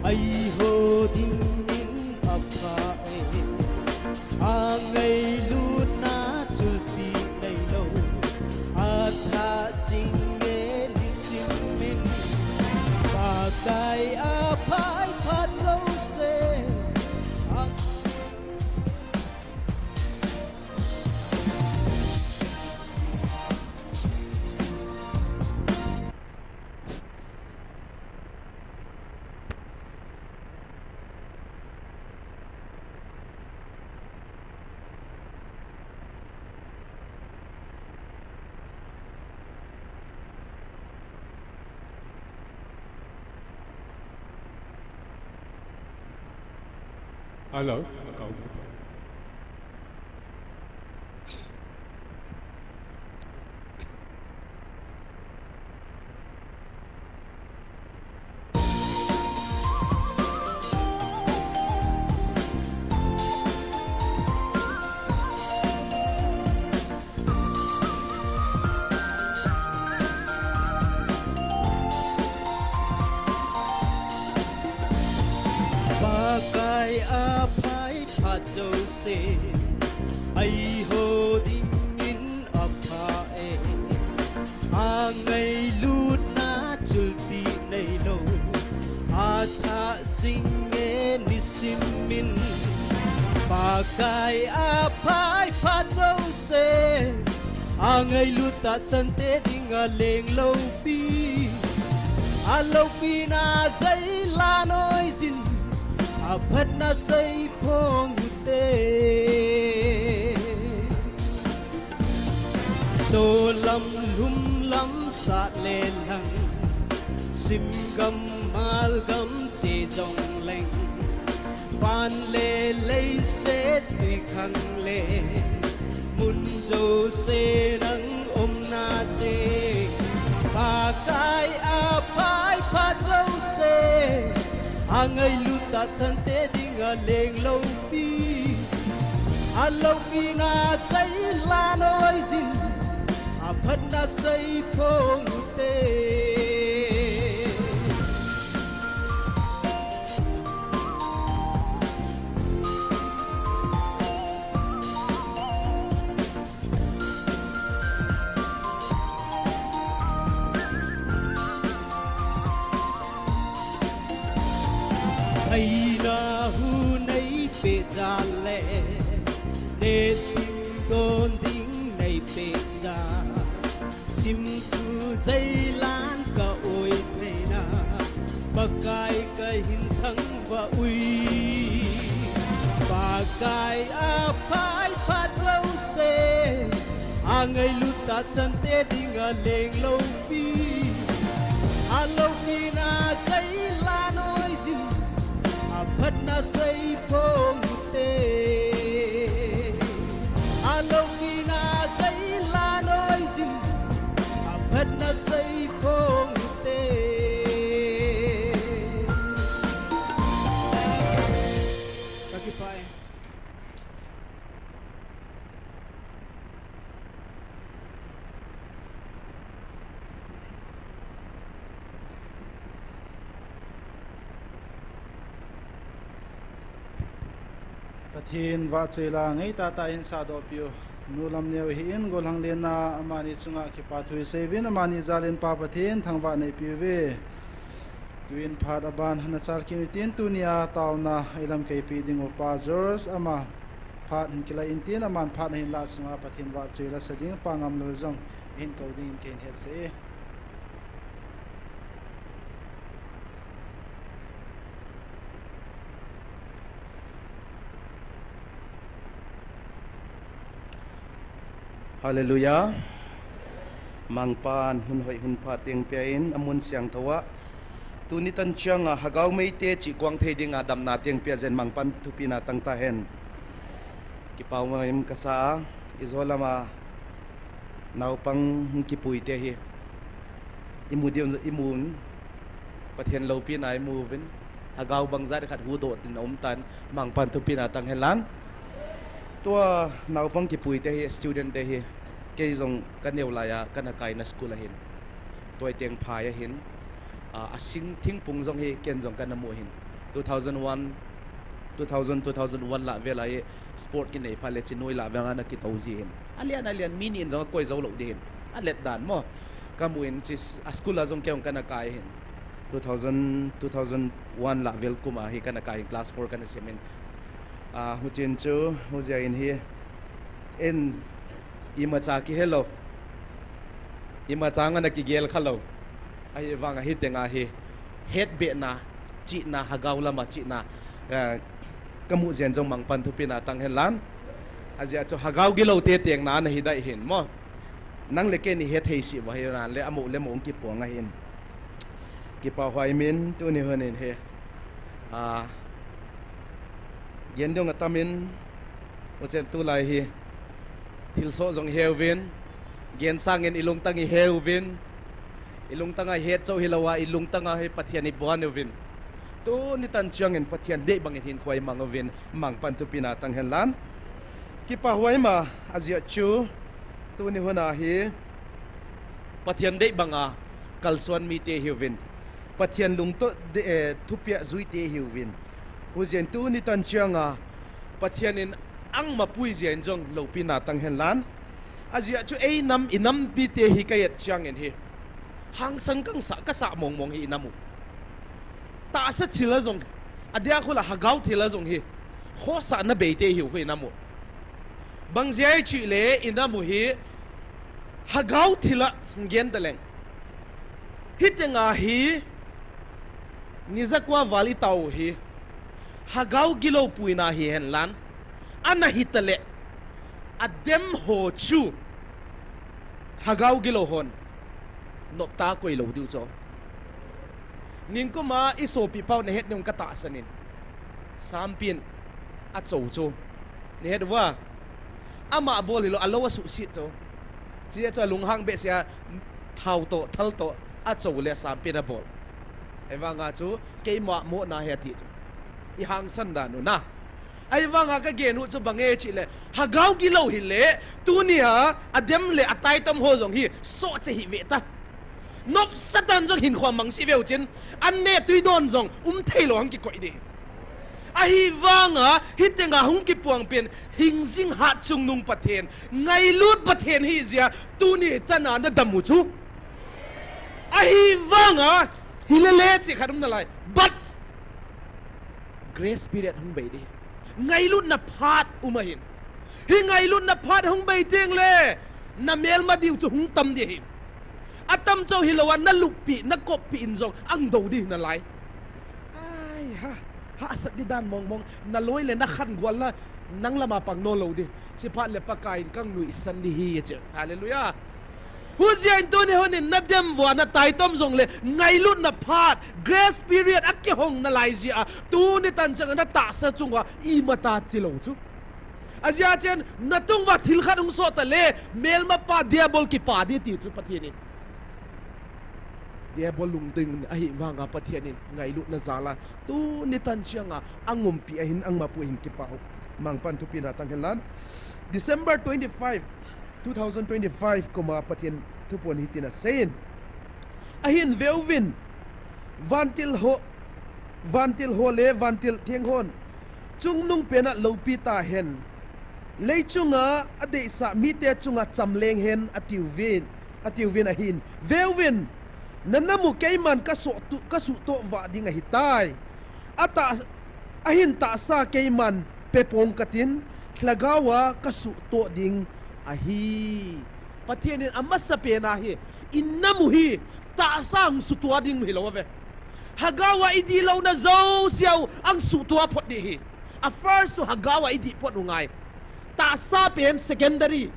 eiho dingin apha e. Angailutna chulpi neilou, athah jing e nisim in. Pakai aphai phat jouse, a Hello. Pakai aphai phat jouse, eiho dingin apha e. Angailutna chulpi neilou, athah jing e nisim in. Pakai aphai phat jouse, angailut tahsan te dinga leng loupi. Aloupina jai la noijin, aphatna seiphong ute. Solam lhumlam sat le lang, simgam malgam che jong leng, van le leiset twikhang le, mun jouse nang umna jeh. Pakai aphai phat jouse, angailut tahsan te dinga leng loupi. Aloupina jai la noijin, aphatna seiphong ute. Haina hu neipeh jal le, neh ding don ding neipeh jal. Simthu jailan ka oi theina, Pakai kahin thangvah ui. Pakai aphai phat jouse, angailut tahsan te dinga leng loupi. Aloupina jai la noijin, aphatna seiphong ute. Aloupina jai la noijin, aphatna seiphong ute. Kakipah e. Pathen vahchoi la ngeitah tah in sahdoh piu. Nu Lamneo hi in gollhang lenna amani chunga kipa thu isei uvin, amani jal in Pa Pathen thangvah neipi uve. Tuin phat aban hana chal kit utin, tunia taona eilamkeipi ding u Pa George, ama phat hin kilai intin, aman phat ahin lah sunga Pathen vahchoi lasa ding Pa Ngamlal jong ahin kou dingin kahin hetsah e. Hallelujah. Mangpan hun hoi hun pha teng pia in amun siangthou a, tuni tan chianga Hagao Meite chih kuang thei dinga damna teng pia jeh in Mangpan thupina tang tahen. Kipa um kasa a, ijo lama naopang hung kipuite hi imu diu, imun, Pathen loupina imu uvin, Hagao bangjat khat huhdoh tin aum tan, Mangpan thupina tang henlan. Tua naopang kipuite hi, student te hi, kei jong kaneo laiya kana kaina school ahin, tua teng phai ahin, a, asing thingphung jong hi ken jong kana mu ahin. Two thousand one, two thousand, two thousand one lah vel a hi sport kinei phat le chi noi lah veng ana kitou ji hin. Alian, alian, mi ni in jong akoi jou lou ding hin. Alet dan mo. Kamu in chi s-, a school a jong kei jong kana kai hin. Two thousand, two thousand one lah vel kum a hi kana kai hin, class four kana sim in. A, huchin chu, hujia in hi, in imacha kihe lou. Imacha ana kigel kha lou. Ahivanga hiteng a hi, hetbehna, chihna, Hagao lama chihna, eh, kamu jeh in jong Mangpan thupina tang henlan. Ajeh chu Hagao gilou te tengna ana hi dai hin mo. Nang le kei ni hethei sih uva hinan le, amo le amo hung kipuang ahin. Kipa huai min, tuni hun in hi. A, gen ding atam in, Uchel tulai hi, thilsoh jong iheuvin, gen sangin ilungtang iheuvin, ilungtang a ihet chauh hilou a, ilungtang a hi Pathen ibuan uvin. Tuni tan chiangin Pathen deih bangin hinkho imang uvin, Mangpan thupina tang henlan. Kipa huai ma, ajeh chu, tuni hun a hi, Pathen deih banga kalsuan mite ihiuvin. Pathen lungtoh de, eh, thupia juite ihiuvin. Hujeh in tuni tan chianga Pathen in angma pui jeh in jong loupina tang henlan. Ajeh chu einam, inam mite hi ka et chiangin hi, hangsan kasa, kasa mong mong hi inam u. Tahsa thil a jong, adia khol a Hagao thil a jong hi, khosahna beite ihiu khu inam u. Bang jeh a ichih le inam u hi, Hagao thil a gen taleng. Hiteng a hi, ni jakua val itao u hi, Hagao gilou puina hihen lan, ana hita le, adem ho chu, Hagao gilou hon, noptah koi lou diu chu. Ningkum a isopi pau nahet ding ka tahsan in. Sampin achou chu. Nahet uva. Ama bol hilou, alou asuhset chu. Chia chu alunghang behseh a thao toh, thal toh, achou le sampin abol. Ahivanga chu, keima mohna ahi ati chu. Ihangsan dan u na. Ahivanga ka gen u chu bang e chih le, Hagao gilou hile, tunia, adem le ataitom ho jong hi, sohcha hih ve ta. Nopsa tan jong hinkho amang sih veu chin, an ne tui don jong, um thei lou hung kikoi ding. Ahivanga, hiteng a hung kipuang pen, hingjing hatchungnung Pathen, ngailut Pathen hijeh a, tuni chan a nadam u chu. Ahivanga, hile le chih khat um nalai. But, grace period hung bei ding. Ngailutna phat um ahin. Hi ngailutna phat hung bei teng le, namelma diu chu hung tam ding ahin. Atam chauh hilou a, naluppi, nakoppi in jong, ang dou ding nalai. Ai ha, hahsat ding dan mong mong, naloi le nakhan gual la, nang lama pang nom lou ding. Chiphat le Pakai in kang nuisan ding ahi, achi. Hallelujah. Hujeh in tuni hun in nadem uva nataitom jong le ngailutna phat, grace period akihong nalai jeh a, tuni tan chang natahsa chunga imatah chi lou chu. Ajeh chu natung uva thil khat hung soh ta le, melmapa Diabol kipa ding ti chu Pathen in. Diabol lungding ahivanga Pathen in ngailutna jal a, tuni tan chang a, angumpi ahin angmapu ahin kipa u. Mangpan thupina tang hen lang. December twenty-five, two thousand twenty-five kum a Pathen thuphon hitin aseiyin. Ahin veuvin, vantil ho, vantil ho le vantil theng hon, chungnung pen a loupi tahen. Leichunga adeisah mite chunga chamleng hen atiuvin, atiuvin ahin. Veuvin, nanam u keiman kasuhtoh vah ding ahitai. Ahin tahsa keiman pepong katin, lhagaova kasuhtoh ding ahi. Pathen in amasapen a hi, inam u hi tahsa hung suhtoh ding hilou ve. Lhagaova idihlouna jousea u ahung suhtoh phot ding ahi. A first u lhagaova idih phot u ngai. Tahsa pen secondary.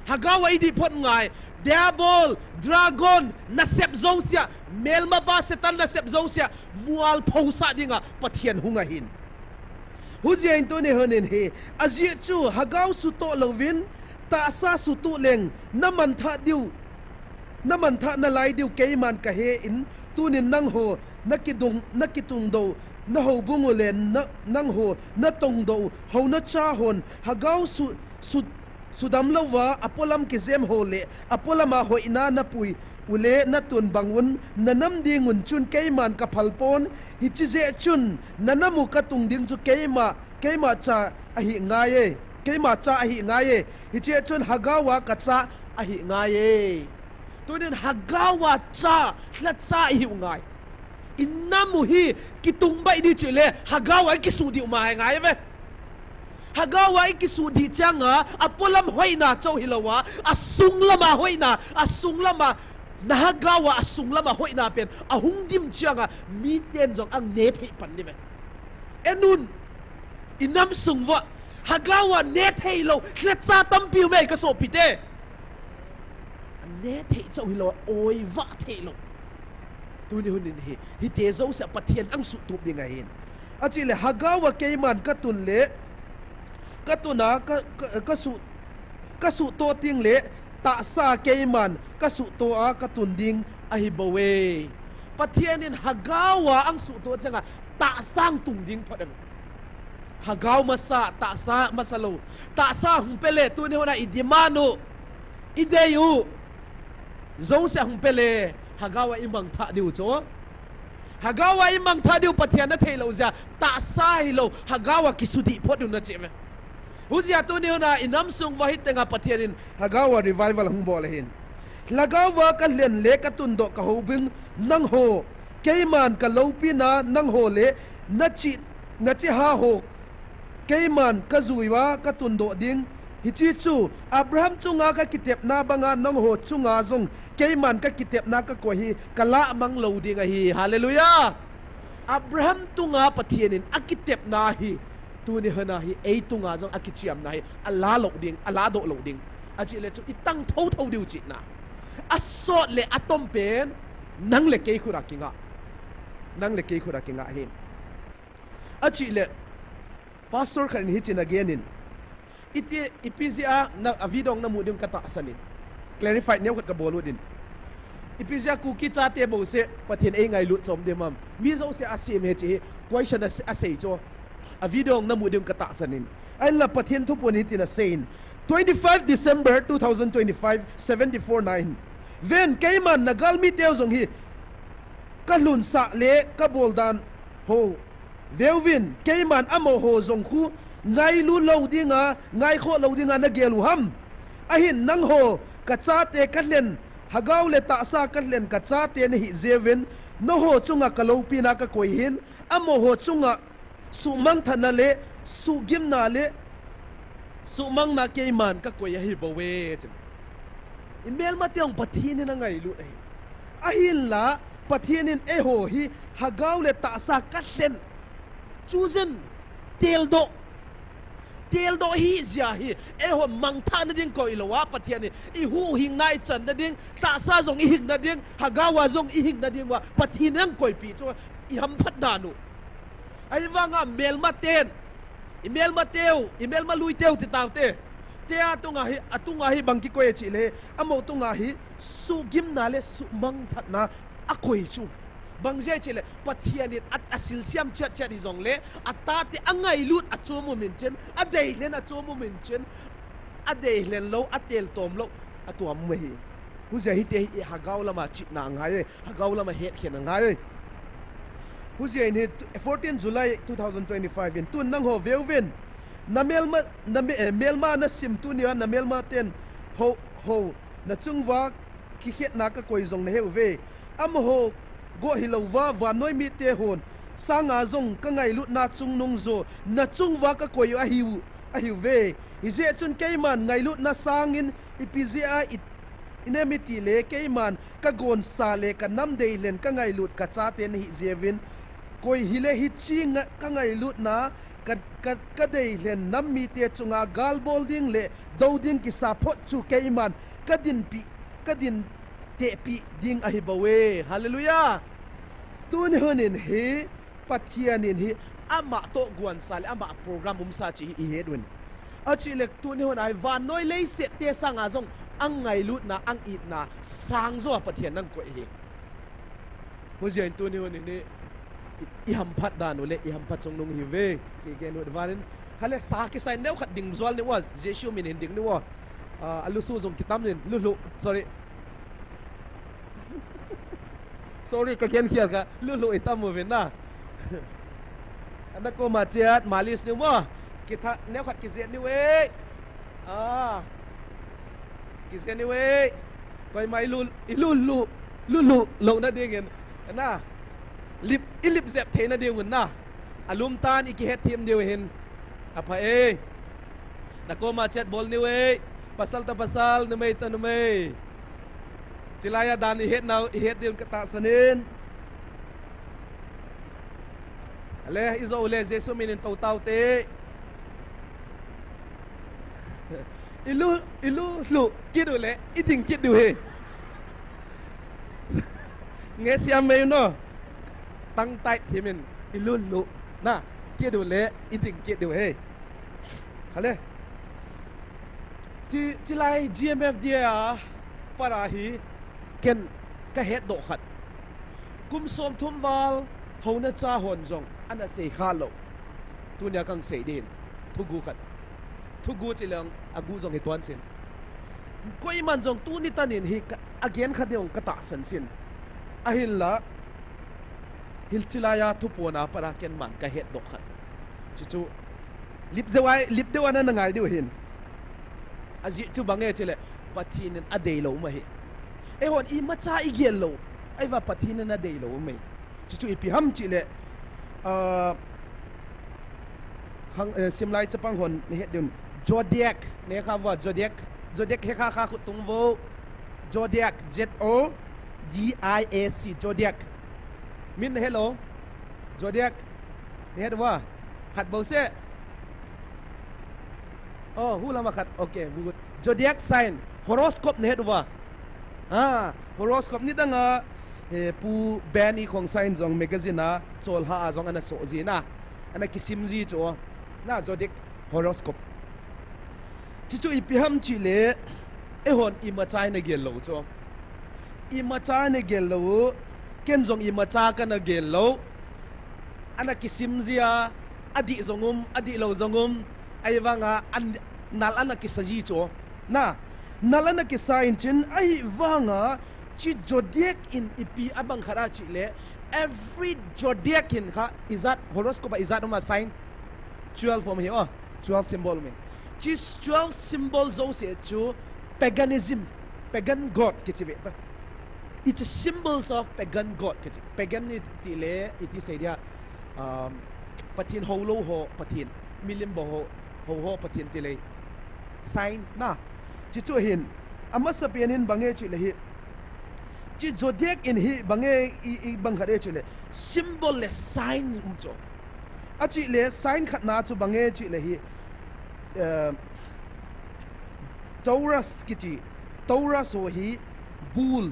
Lhagaova idih phot u ngai. Diabol, dragon, nasep jousea, melmapa Satan nasep jousea, mualphosah dinga Pathen hung ahin. Hujeh in tuni hun in hi, ajeh chu lhagao suhtoh louvin, tahsa suhtoh leng, namanthah nalai diu keiman kahen, tunin nangho, nakitungdoh, nahoubung u le, nangho, natongdoh u, hounacha hon, lhagao sudam louva, apolam kijem ho le, apolam a hoina napui ule natun bangun, nanam dingun chun keiman kaphalpon, hiche jeh chun, nanam u katung ding chu keima, keima cha ahi ngai e, keima cha ahi ngai e, hiche jeh chun lhagaova kacha ahi ngai e. Tunin lhagaova cha, lhacha ihiu ngai. Inam u hi kitung bai ding chule, lhagaova ikisuh diu ma ngai ve. Lhagaova ikisuh ding changa, apolam hoina chou hilouva, asung lama hoina, asung lama, nalhagaova asung lama hoina pen ahung dim changa, miten jong aneh thei pan ding ve. Enun, inam sung uva, lhagaova neh theilou lhacha tampi um e kasopite. Aneh thei chou hilou, oivah theilou. Tuni hun in hi, hite jouse Pathen ahung suhtup ding ahin. Achutileh lhagaova keiman katun le, katun a, ka, ka, kasuh, kasuhtoh tengle, tahsa keiman kasuhtoh a katun ding ahibouve. Pathen in lhagaova ahung suhtoh changa tahsa ahung tung ding phot em. Lhagao masa, tahsa masa lou. Tahsa hung pele, tuni hun a idemand u, idei u jouse hung pele, lhagaova imangthah diu chu. Lhagaova imangthah diu Pathen atheilou jeh a, tahsa hilou, lhagaova kisudih phot diu nache uve. Hujeh a tuni hun a inam sung uva hitenga Pathen in lhagaova revival hung bol ahin. Lhagaova kalhen le katundoh kahoubung nangho, keiman kaloupina nangho le, nache, nacheha ho keiman kajui uva katundoh ding. Hiche chu Abraham chunga kakitepna banga nangho chunga jong keiman kakitepna kakoi hi kalahmang lou ding ahi. Hallelujah! Abraham chunga Pathen in akitepna hi, tuni hun a hi eichunga jong akichemna hi alahdoh lou ding, alahdoh lou ding. Achutileh chu itang thouthou diu chihna. Asot le atom pen nang le kei khut a kingah. Nang le kei khut a kingah ahi. Achutileh, pastor khat in hitin agen in, iti, ipi jeh a na, a video namu ding katahsan in. Clarify neokhat kabol u din. Ipi jeh a Kuki chate bouseh Pathen eingailut chom dem ham? Mi jouse asem e hiche hi question a, asei chu. A video namu ding katahsan in. Ahinla Pathen thupuin hitin asei in. Twenty-five December two thousand twenty-five, seventy-four nine. Ven, keiman nagalmi teu jong hi kalhunsah le kabol dan ho veuvin, keiman amaho jong khu ngailut lou dinga, ngaikhoh lou dinga nagel u ham? Ahin nangho kachate kalhen, lhagao le tahsa kalhen kachate nahi jeh uvin, nangho chunga kaloupina kakoi hin, amaho chunga suhmangthahna le, suhgimna le, suhmangna keiman kakoi ahibouve, chu. Imelmateu Pathen in angailut ahi. Ahinla, Pathen in eiho hi, lhagao le tahsa kalhen. Chujen, teldoh. Teldoh hijeh a hi, eiho mangthahna ding koilouva, Pathen in, ihuhhingna ichanna ding, tahsa jong ihingna ding, lhagaova jong ihingna ding uva, Pathen in akoipi chu, ihamphat dan u. Ahivanga melmaten, imelmateu, imelma luiteu titaute. Tia tunga hi, atunga hi bang kikoi e chule, amaho tunga hi, suhgimna le suhmangthahna akoi chu. Bang jeh chule, Pathen in a, asilsem chetchet hijongle, atate angailut achom umin chun, adeilhen achom umin chun, adeilhen lou, atel tomlou, atuam um ahi. Hujeh a hiti hi lhagao lama chihna angai e, lhagao lama hetkhen angai e. Hujeh in hi fourteen July two thousand twenty-five in tun nangho veuvin. Na melma, na me, eh, melma na sim tunia na melma ten ho, ho, na chunguva kikhetna ka koi jong na heuve. Amaho go hilouva vannoi mite hon sanga jong ka ngailutna chungnung jo na chunguva ka koi ahiu, ahiuve. Hijeh chun keiman ngailutna sangin ipi jeh a i, inem itile keiman ka gonsa le ka nam deilhen ka ngailut ka chate nahi jeh uvin. Koi hile hiche nga, ka ngailutna ka, ka, ka deilhen nam mite chunga gal bol ding le do ding kisa phot chu keiman ka dinpi, ka din tehpi ding ahi bouve. Hallelujah. Tuni hun in hi Pathian in hi ama toh gonsa le ama program umsa chu hi i het uvin. Achu le tuni hun a hi vannoi leiset te sanga jong angailutna, angitna sang jo a Pathian nang koi hi. Hujeh in tuni hun in hi i, i hamphat dan u le i hamphat chungnung ihiuve. Chi gen u vanin. Hale sa kisai neo khat ding jol ni uva, Jesu min in ding ni uva. Ah, alusu jong kitam in, lulu, sorry. Sorry, ka gen khial ka, lulu itam uvin na. Ana koma chet, malis ni uva. Kitha, neo khat kijen ni uve. Ah. Kijen ni uve. Koima ilu, ilu, lu, lu, lu, lou na dingin. Na. Lip, ilip jep thei na dingun na. Alum tan i kihet thim diu hin. Apha e. Na koma chet bol ni uve. Pasal ta pasal, numei ta numei. Chilai a dan i het nau, i het diu ka tahsan in. Ale, i jo u le Jesu min in tou tau te. I lu, i lu, lu, kit u le, i ding kit diu he. Nge siam mei no. Tang tai thimin, i lu, lu, na, kit u le, i ding kit diu he. Hale. Chi, chilai G M F D A a, para hi, ken ka het doh khat. Kum som thum val, hou na cha hon jong, ana sei kha lou. Tunia kang sei din, thugu khat. Thugu chi leng, agu jong hi tuan sin. Koiman jong tuni tanin hi ka, a gen kha ding ka tahsan sin. Ahinla, hil chilai a thupona para ken man ka het doh khat. Chuchu, lip deuh ai, lip deuh ana na ngai diu hin. Ajeh chu bang e chile, Pathen in adei lou um ahi. Eihon imacha i gel lou, ahivang Pathen in adei lou um ahi. Chuchu ipi ham chile, ah, hang, eh, simlai chapang hon na het diu. Zodiac, na he kha uva, Zodiac. Zodiac he kha kha khut tung uvo. Zodiac, Z O D I A C, Zodiac. Min na he lou. Zodiac. Na het uva. Khat bou se. Oh, hu lama khat. Okay, good. Zodiac sign. Horoscope na het uva. Ah, horoscope nidang a, eh, Pu Ben i khong sign jong magazine a, cholha a jong ana so ji na. Ana kisim ji chu. Na zodiac horoscope. Chuchu ipi ham chile, eihon imacha i na gel lou chu. Imacha i na gel lou, ken jong imacha ka na gel lou. Ana kisim ji a, adih jong um, adih lou jong um, ahivang a, an, nal ana kisa ji chu. Na, nal ana kisa in chin, ahivang a, chi zodiac in ipi abang khat a chile, every zodiac in kha, ijat, horoscope a ijat um a sign, twelve um hi o, twelve symbol um in. Chi twelve symbol jouse chu paganism, pagan god kichi ve ta. It's a symbols of pagan god kichi. Pagan iti le, iti sei dia, um, Pathen hou lou ho, Pathen, milim bou ho, hou ho, Pathen ti le. Sign na. Chuchu hin, amasapen in bang e chile hi. Chi zodiac in hi bang e i, i bang khat e chile. Symbol le sign um chu. Achile sign khatna chu bang e chile hi, eh, Taurus kichi. Taurus ho hi bull,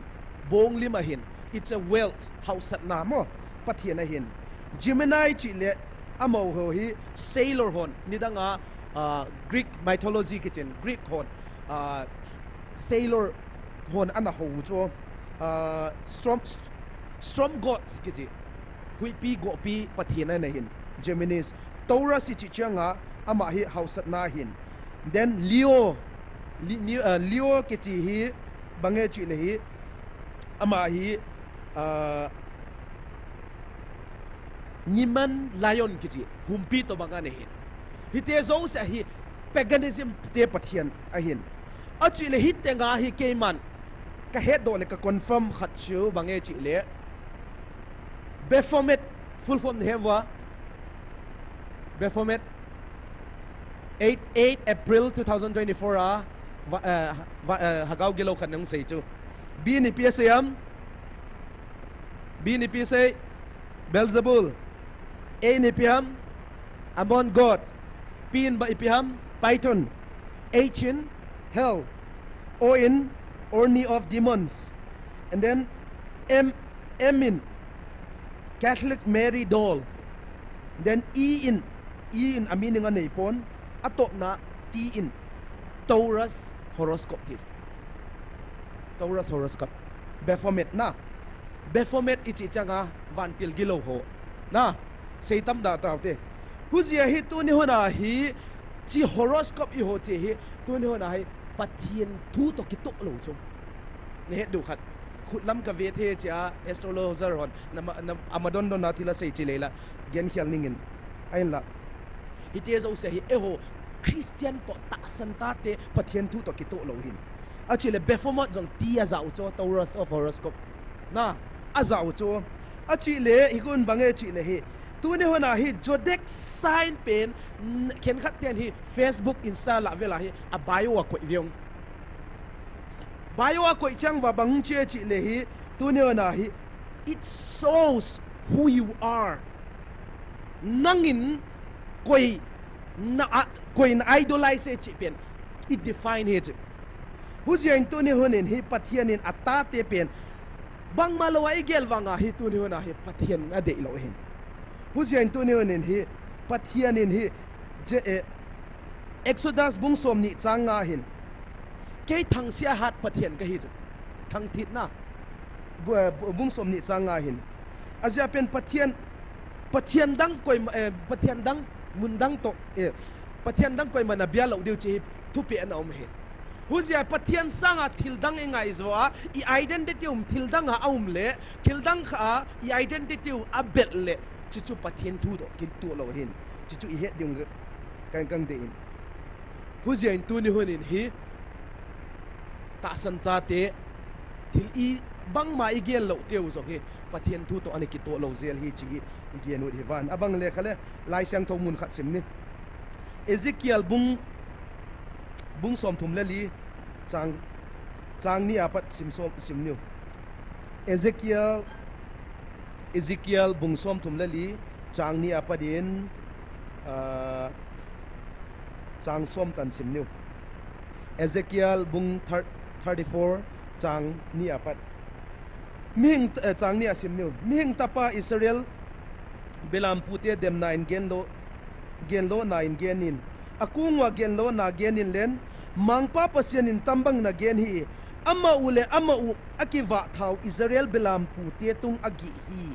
bong lim ahin. It's a wealth, hausatna mo. Pathen ahin. Gemini chile amaho hi sailor hon. Nidang a, ah, Greek mythology kichin. Greek hon. Ah, sailor hon ana hou chu. Ah, storm, storm gods kichi. Huipi gopi Pathen ana hin. Geminis. Taurus i chi chiang a, ama hi hausatna hin. Then Leo, Li-, Ni-, ah, Leo kichi hi, bang e chile hi, ama hi, ah, Ngiman lion kichi, humpi tobang ana hin. Hite jouse hi paganism te pathian ahin. Achuti le hitenga hi keiman kahetdoh le ka confirm khat chu bang e chule Baphomet, full form nahe uva? Baphomet, eight, eight April two thousand twenty-four a, va, eh, va, eh, Hagao gilou khat nahung sei chu. B in ipi asei ham? B in ipi asei? Beelzebul. A in ipi ham? Ammon god. P in ba ipi ham? Python. H in hell. O in army of demons. And then M, M in Catholic Mary doll. Then E in, E in a meaning anei pon. Atopna T in Taurus horoscope ti. Taurus horoscope. Baphomet na. Baphomet ichi changa vantil gilou ho. Na. Seitam da taute. Hujia hi tuni hona hi chi horoscope iho chi hi tuni hona hi Pathian thu toh kitoh lou chu. Nahet diu khat. Khutlam kave thei chia astrologer hon. Nama, nama, ama dondon na thil asei chi leila. Genkhel ningin. Ahinla. Hite jouse hi eiho Christian toh tahsan tate Pathian thu toh kitoh lou hin. Achuti le Baphomet jong ti ajah u chu, Taurus of horoscope. Na, ajah u chu. Achuti le, hi kun bang e chule hi. Tuni hona hi zodiac sign pen, n-, khenkhat ten hi Facebook, Insta la vela hi, a bio a koi veu. Bio a koi chang uva bang hung chi e chule hi, tuni hona hi. It shows who you are. Nangin koi na, a, koi na idolize e chi pen. It define e chi. Hujia in tuni honin hi Pathian in atate pen. Bangma lou a igel vanga hi tuni hona hi Pathian adei lou hin. Hujia in tuni honin hi Pathian in hi je, eh, Exodus bung somni chang nga hin. Kei thangsia hat Pathian kahi chu. Thangthitna. Bu-, eh, bu-, bung somni chang nga hin. Ajeh pen Pathian, Pathian dang koima, eh, Pathian dang, mun dang toh, eh, Pathian dang koiman abia lou diu chi hi thupeh ana um hi. Hujia Pathian sanga thil dang ingai jou a, i identity um thil dang a aum le, thil dang kha a, i identity um abel le, chuchu Pathian thu toh kitoh lou hin. Chuchu ihet diu kan, kan dei in. Hujia in tuni honin hi, tahsan chate, thil i bangma igel lou teu jong hi, Pathian thu toh ana kitoh lou jel hi chi hi, igel u hi van. Abang le kha le, Laisiangthou mun khat sim ni. Ezekiel bung, bung somthum le li, chang, chang ni apat sim som, sim niu. Ezekiel, Ezekiel bung somthum le li, chang ni apat in, ah, chang som tan sim niu. Ezekiel bung thir-, thirty-four, chang ni apat. Mihing, eh, chang ni a sim niu. Mihing tapa Israel belampute demna in genlo, genlona in genin. Akung uva genlona genin len, Mangpa Pasian in tambang na gen hi, ama u le ama u akivah thau Israel belampute tung agih hi.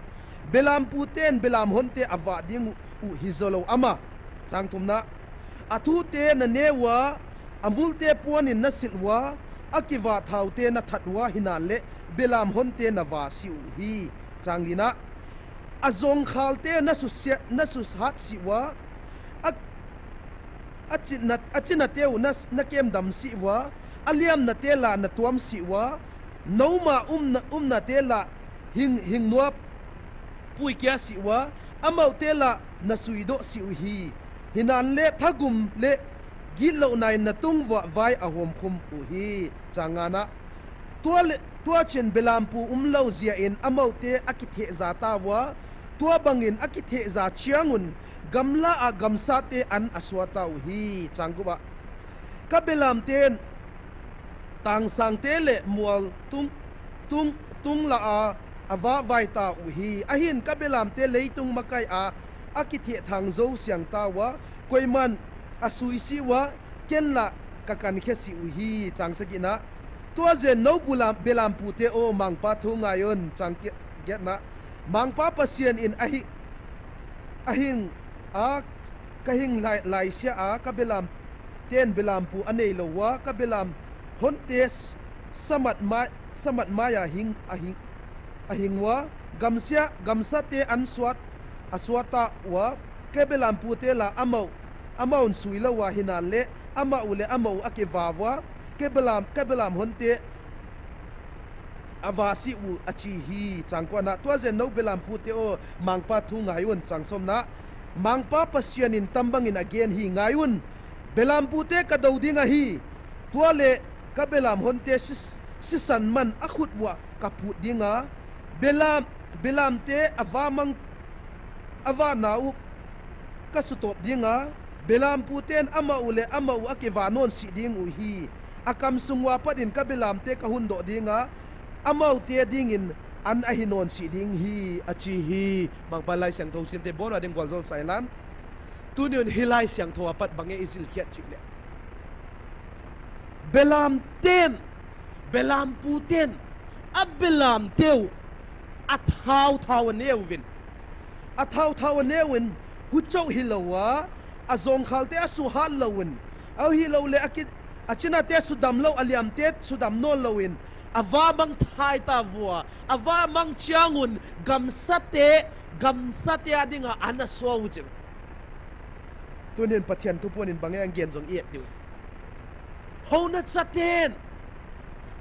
Belamputen belam honte avah ding u, u hi jolou ama. Chang thumna. Athute na neh uva, amulte puanin na sil uva, akivah thaute na that uva, hinan le belam honte na vah sih u hi. Chang lina. Ajongkhalte na susia, na suhat sih uva, a, achinna, achinna teu na, na kemdam sih uva, aliamna te la na tuam sih uva, nouma umna, umna te la hing, hing nuap puikia sih uva, amaute la na suidoh sih u hi. Hinan le thagum le gitlouna in na tung uva vai ahomkhum u hi. Chang ngana. Tua le, tua chin belampu umlou jia in amaute akitheh ja tauva, tua bangin akitheh ja chiangun gamla a gamsate an asua tau hi. Chang gup a. Ka belamten tangsangte le mual tung, tung, tung la a avah vai tau hi. Ahin ka belamte leitung makai a akitheh thang jou siang tauva, koiman asui sih uva, ken la ka kankhe sih u hi. Chang sagina. Tua jen nou bulam, belampute o, Mangpa thu ngai un. Chang ki-, giatna. Mangpa Pasian in ahi, ahing a, ka hing lai, laisia a, ka belamten belampu anei lou uva, ka belam honte s-, samat mai, samat mai a hing, ahing, ahing uva, gamsia, gamsate an suat, asua tauva, ka belampute la amau Amahon suilou a hinan le, amau le amau akivah uva, ka belam, ka belam honte avah sih u achi hi. Chang kua na, tua jeh in nou belampute o, Mangpa thu ngai un. Chang som na, Mangpa Pasian in tambang in agen hi, ngai un, belampute kadou ding ahi. Tua le ka belam honte sis, sisan man akhut uva kaphut ding a, belam, belamte avah mang, avah na u kasutop ding a, belamputen amau le amau akivah non sih ding u hi. Akam sung uva pat in ka belamte kahun doh ding a, amaute ding in an ahi non sih ding hi, achi hi. Mangpa Laisiangthou simte bon a ding gualjol sah in lang. Tuni hun hi Laisiangthou a pat bang e ijil khiat chih le, belamten, belamputen, abelamte u athao thao aneh uvin. Athao thao aneh uvin, huchou hilou a, ajongkhalte asuhat lou un, ahilou le aki, achinate sudam lou, aliamte sudam non lou in, avah mang thai ta uva, avah mang chiang un, gamsate, gamsate a ding a an aso u chim. Tuni hin Pathian thuphon in bang e agen jong i et diu. Houna chaten,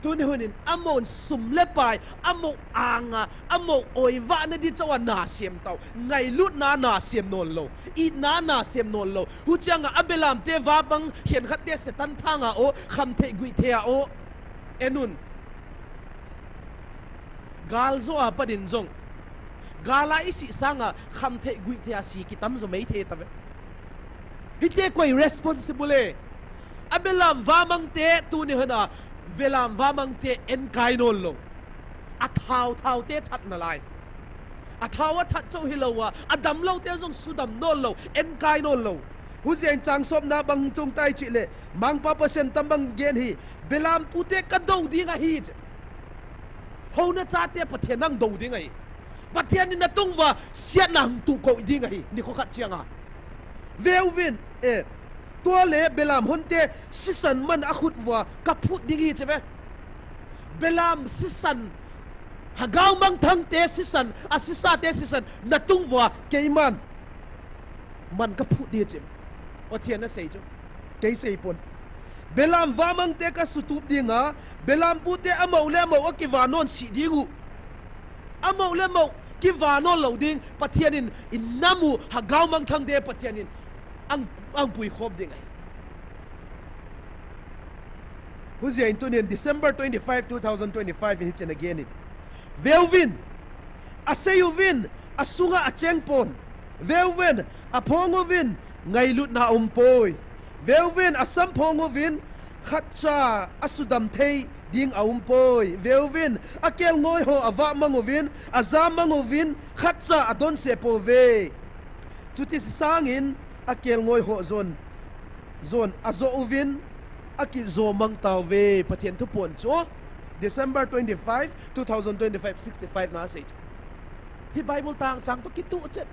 tuni hun in amahon sum le pai, amau ang a, amau oivah na di chou a na sem tau, ngailutna na sem non lou, itna na sem non lou. Huchiang a abelamte vah mang, khenkhatte Satan thang a o, khamthei guithei a o. En un. Gal jo a pat in jong, gal a isih sang a khamthei guithei a si kitam jo mai thei tave. Hite koi responsible e? Abelam vah mangte tuni hun a, belam vah mangte enkai non lou. Athao thaote that nalai. Athao athat chou hilou a, adamloute jong sudam non lou, enkai non lou. Hujeh in chang som na bang tung tai chih le, Mangpa Pasian tambang gen hi, belampute kadou ding ahi chi. Houna chate Pathian nang dou ding ahi. Pathian in natung uva siatna hung tuh kou ding ahi, nikho khat chiang a. Veuvin, e, tua le belam honte sisan man akhut uva kaphut ding hi chi ve. Belam sisan, lhagao mangthangte sisan, asisate sisan natung uva keiman man kaphut ding chi. Pathian asei chu. Kei sei pon. Belam vah mangte kasutup ding a, belampute amau le amau akivah non sih ding u. Amau le amau kivah non lou ding, Pathian in, inam u, lhagao mangthangte Pathian in ang, ang puikhom ding ahi. Hujeh in tuni hin December twenty-five, two thousand twenty-five in hichen agen in. Veuvin, asei uvin, asunga acheng pon. Veuvin, aphong uvin, ngailutna aumpoi. Veuvin, asamphong uvin, khatcha asudam thei ding aumpoi. Veuvin, akelngoi ho avah mang uvin, aja mang uvin, khatcha adonse pouve. Chuti sangin akelngoi ho jon, jon ajoh uvin, akijo mang tauve. Pathian thuphon chu December twenty-five, two thousand twenty-five, sixty-five na asei chu. Hi Bible tang chang toh kituh chet.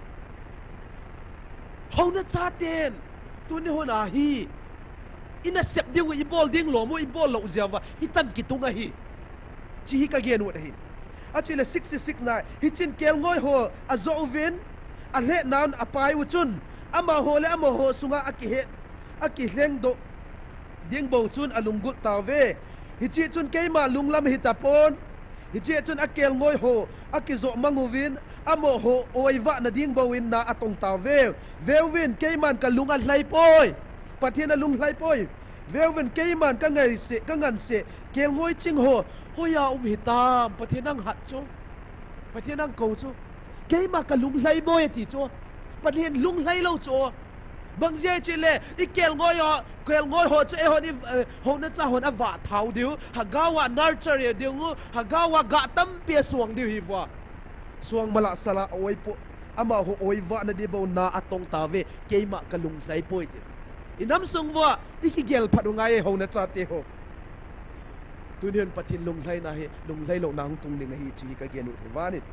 Houna chaten, tuni hun a hi, inasep ding u, ibol ding lom u, ibol lou jeh uva hitan kitung ahi, chi hi kagen ut ahi. Achule sixty-six na, hichen kelngoi ho ajoh uvin, alhehna un apai u chun, amaho le amaho sunga akihe, akilhengdoh ding bou chun alunggulh tauve. Hiche chun keima lunglam hitapon. Hiche chun akelngoi ho akijoh mang uvin, amaho oivahna ding bou in na atong tauve. Veuvin, keiman kalung alhai poi. Pathen alunglhai poi. Veuvin, keiman kangaiseh, kanganseh kelngoi ching ho hoiya um hitam? Pathen anghat chu, Pathen angkou chu. Keima kalunglhai poi ati chu. Pathen lunglhai lou chu. Bang jeh chule ikelngoi ho, kelngoi ho chu eihon i, eh, hounacha hon avah thau diu, lhagao a nurture diu, lhagao a gah tampi asuang diu hiuva. Suang mala sala oipo, amaho oivahna ding bou na atong tauve, keima kalunglhai poi ti. Inam sung uva ikigel phat u ngai e hounachate ho. Tuni hin Pathen lunglhaina hi, lunglhai louna hung tung ding ahi, chi hi kagen ut hi vanin.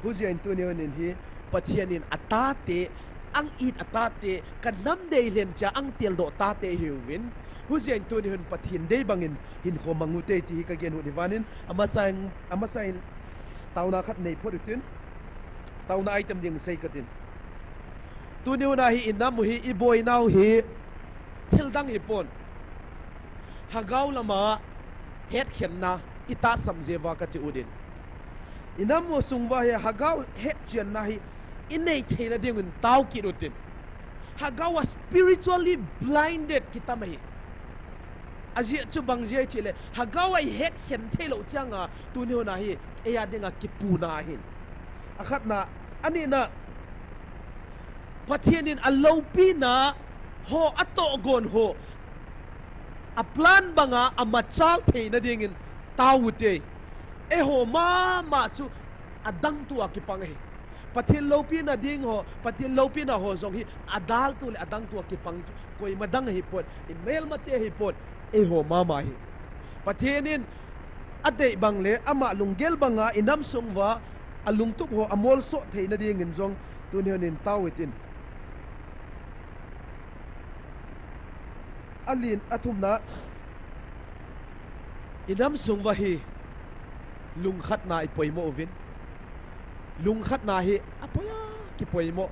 Hujeh in tuni hin hi, Pathen in atate, ang it atate, kanam deilhen cha ang teldoh tate ihiuvin. Hujeh in tuni hin Pathen dei bangin hinkho mang ute ti hi kagen ut hi vanin. Amasa in, amasa in taona khat nei phot utin. Taona item ding sei katin. Tuni hun a hi i nam u hi, i boinau hi thildang hipon, Hagau lama hetkhenna i tahsan jeh uva kati u din. I nam u sung uva hi Hagau hetchenna hi i nei theina dingin tao kit u tin. Hagau a spiritually blinded kitam ahi. Ajeh chu bang jeh chule, Hagau a i hetkhen theilou chang a, tuni hun a hi ei a dinga kipuna ahin. Akhatna, anina, Pathen in a loupina ho, a tohgon ho, a plan banga a machal theina dingin tao u te. Eiho mama chu a dang tua kipang ahi. Pathen loupina ding ho, Pathen loupina ho jong hi a daltu le a dang tua kipang chu koima dang ahipon, i melmate ahipon, eiho mama ahi. Pathen in a dei bang le ama lunggel banga i nam sung uva a lungtup ho a molso theina dingin jong tuni hun in tao u tin. A lin a thumna, i nam sung uva hi lungkhatna i poimo uvin. Lungkhatna hi a poi a kipoimo.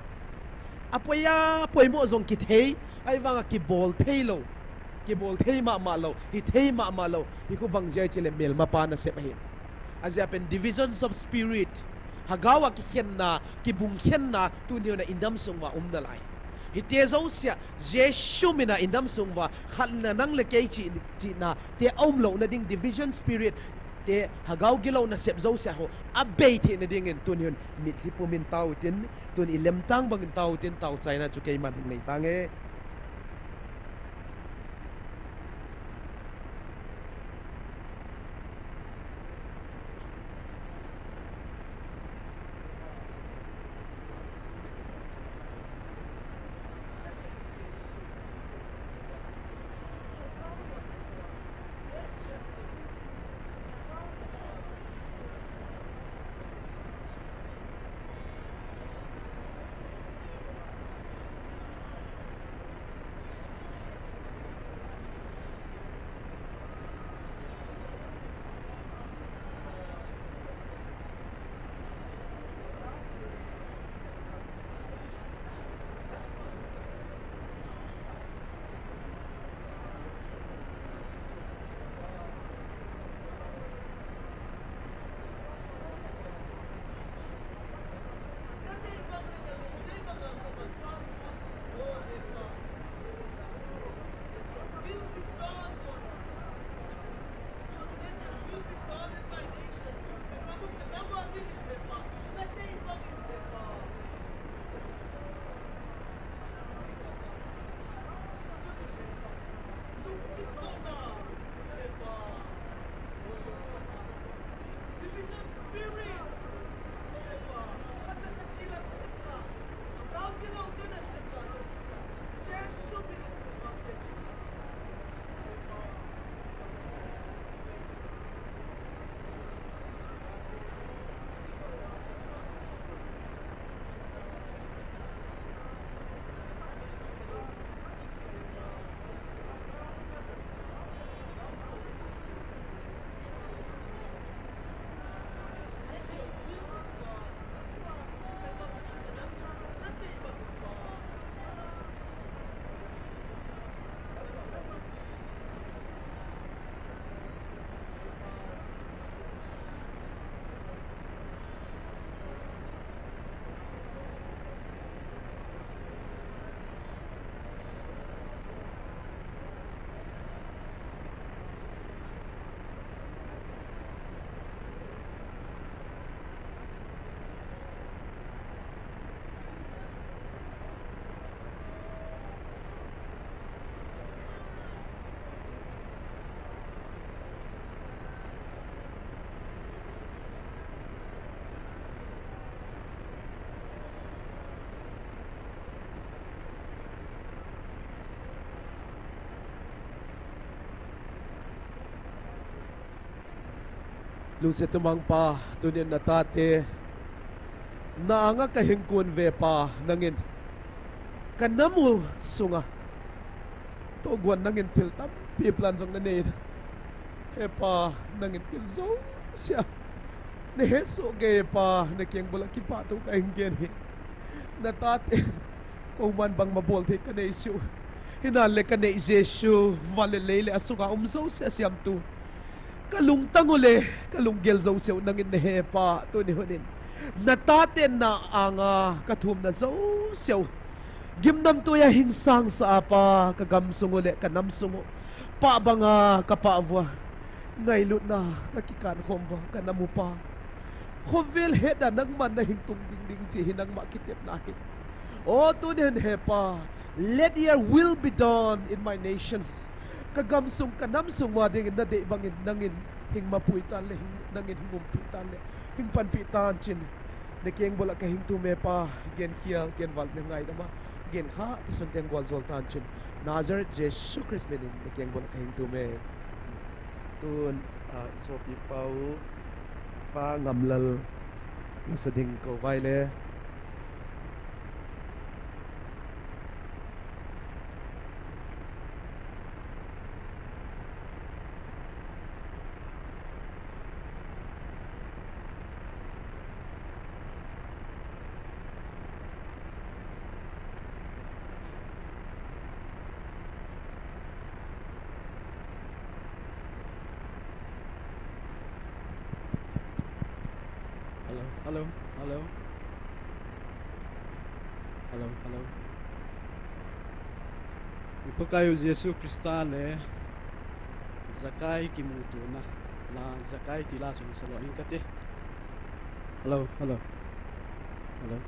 A poi a poimo jong kithei, ahivanga kibol theilou. Kibol thei mama lou, hi thei mama lou. Hi khu bang jeh chule melmapa nasep ahi. Ajeh a pen divisions of spirit. Hagau a kikhenna, kibungkhenna, tuni hun a i nam sung uva um nalai. Hite jousea, Jesu mina i nam sung uva, khatna nang le kei chi, chihna te a um louna ding, division spirit te, Hagau gilou nasep jousea ho, a bei theina dingin tuni hun mitlhi pumin tao u tin, tun i lemtang bangin tao u tin, tao chaina chu keiman hin nei tange. Lungset umang Pa, tunin na tate, na anga ka hingkon ve Pa, nangin ka nam u sunga tohgon nangin thil tampi plan jong na nei. He Pa, nangin thil jouse a na hesoh kei Pa, na keng bula kipah thu ka hin gen hi. Na tate Keiman bangma bol thei kanei seh u. Hinale kanei Jesu, van le lei le asunga um jouse a siamtu. Kalungtang u le, kalunggel jouse u nangin nahe Pa, tuni hunin. Natate na anga kathumna jouse u. Gimnamtui a hingsang sa a Pa, kagamsung u le, kanamsung u. Pah banga kapah uva. Ngailutna kakikan khom uva, kanam u Pa. Khovel het a nangman nahing tung ding ding cheh hi nangma kitepna ahi. O, tuni hin he Pa, let your will be done in my nations. Kagamsung, kanamsung uva dingin nadei bangin nangin hing mapui tan le, hing, nangin hing umpi tan le, hing panpi tan chin. Nakengbul a kahing tume Pa, genkhel, genval nangaidam a. Genkha, kisun teng gualjol tan chin. Nazareth Jesu Christ minin nakengbul a kahing tume. Tun, ah, isopi pau, Pa Ngamlal, masa ding kou vai le. Hello, hello, hello. Hello, hello. I Pakaiyu Jesu Christa le Zakai kimutona, na Zakai tila chun salo in kate. Hello, hello. Hello.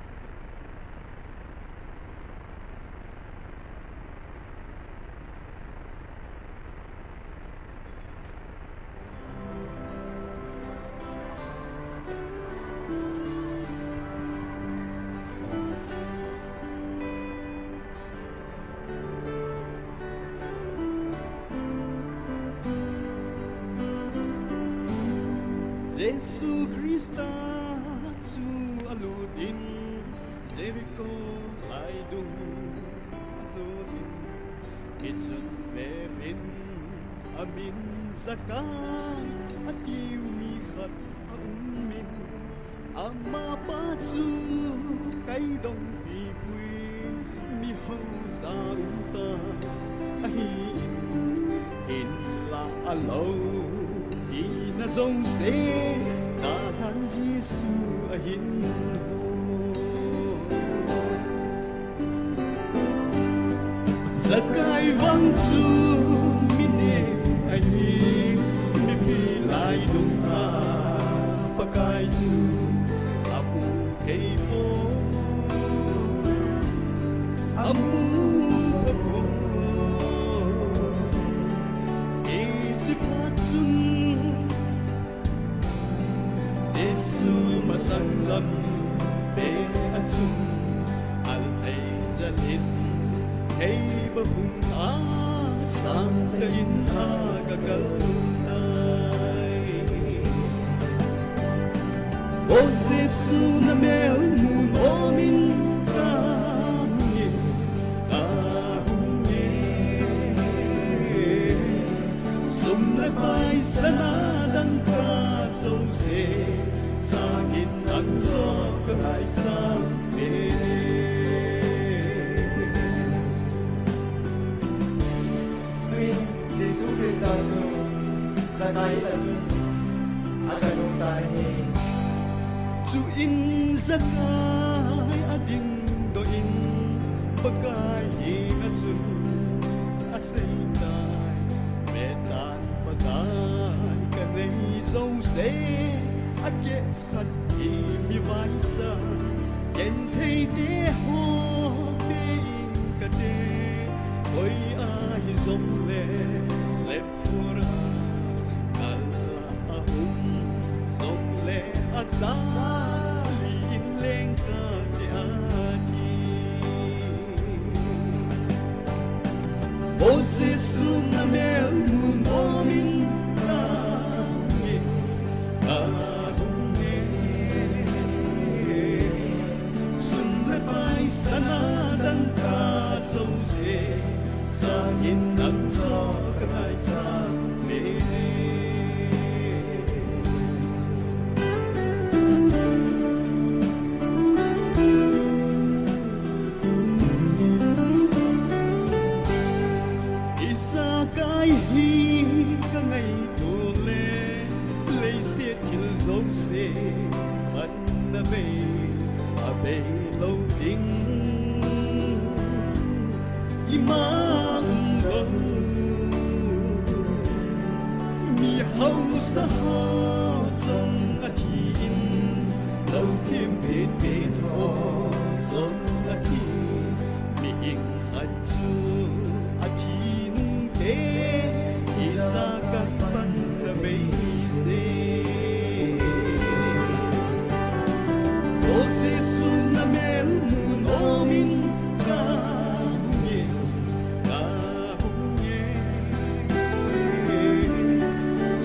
Jesu Christa chu alut in, Jericho laidung alut in, kichun vevin amin Zakai atiu mi khat aum in, amapa chu kaidongpi puiin, mihausa umtah ahin, in la alou ina jouse, Kalhang Jesu ahin hou. Zakai vang chu mi neh ahi, mipi laidung a Pakai chu amu thei poi, amu pha poi. Hiche phat chun Jesu masang lam pe achung, al thei jal in, theiba phung a sang tah in aga kal tai. O Jesu, na mel mun om in kahung e, kahung e. Sum le pai sana dangka jouse, sangin nang joh kangaisang e. Chuin Jesu Christa chu Zakai in'a chun aga lhung tan ahi. Chuin Zakai adingdoh in, Pakai henga chun asei tai, Vetan, Pakai kanei jouse, akeh khat hi mi vaicha, genthei te ho pe in kate, koi a hijongle, lepkhur a kal a um jongle, achal in leng kate ati. O Jesu, na mel mun om in kahung e, kahung e. Hausa ho jong athi in, lou thim pin pin ho jong athi in, mihing khat chu athi nung te, ijakai pan na mei se. O Jesu na mel mu nom in ka hung e, ka hung e.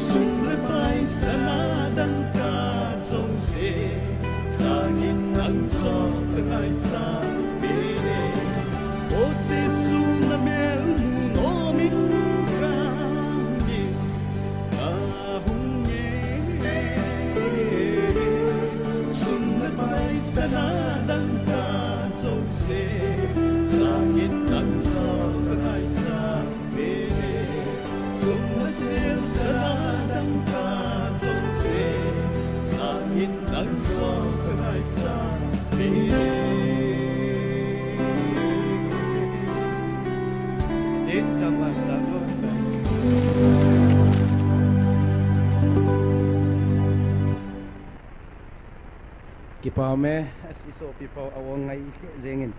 Sum le pai sana dangka jouse, sangin nang joh ka ngaisang e. O Jesu na mel mu nom in ka hung e, ka hung e. Sum le pai sana dangka jouse, sangin nang joh ka ngaisang e. Sum le pai sana dangka jouse, sangin nang joh ka ngaisang e. Tin ka man ka lo. Kipa me, a si sopi pau a ong ngai le jengin.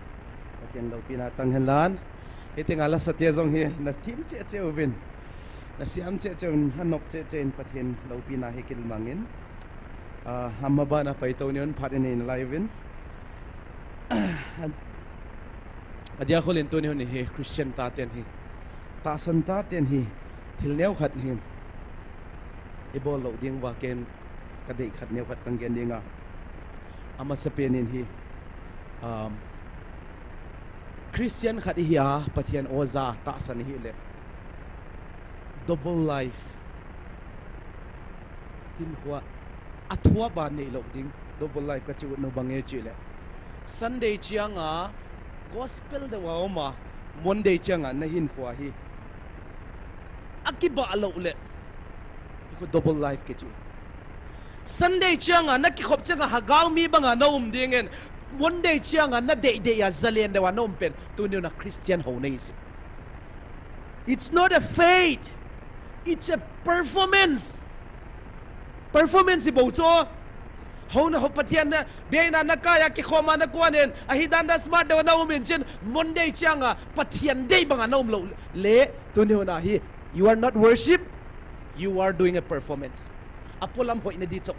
Pathen loupina tang hen lan. Hiti nga la sa te jong hi, na thim che che uvin. Na siam che che uvin, a nop che che in Pathen loupina hi kilmangin. A, ama bana pai to ni un phat in hin lai uvin. A dia kholin tuni hun hi Christian ta ten hi. Tahsan ta ten hi. Thil neo khat hi. I bol lo ding va ken ka dei khat neo khat kang gen ding a. Amasa penin hi, um, Christian khat ihi a, Pathen oja tahsan ihi le. Double life. Hinkho a thua ba nei lo ding. Double life ka chi ut no bang e chi le. Sunday chiang a gospel deuh a um a, Monday chiang a na hinkho hi. A kiba lo le. Hinkho double life ke chi. Sunday chiang a, na kikhop chiang a, hagao mi bang a na um ding in. Monday chiang a, na dei dei a, zalen deuh a na um pen. Tuni na Christian ho na hi si. It's not a faith. It's a performance. Performance i bo cho. Ho na ho Pathen na, beina na kaya kikhoma na kuanin, ahi dan da smart deuh a na um in chin, Monday chiang a, Pathen dei bang a na um lo le, tuni na hi, you are not worship, you are doing a performance. A polam hoina di chok.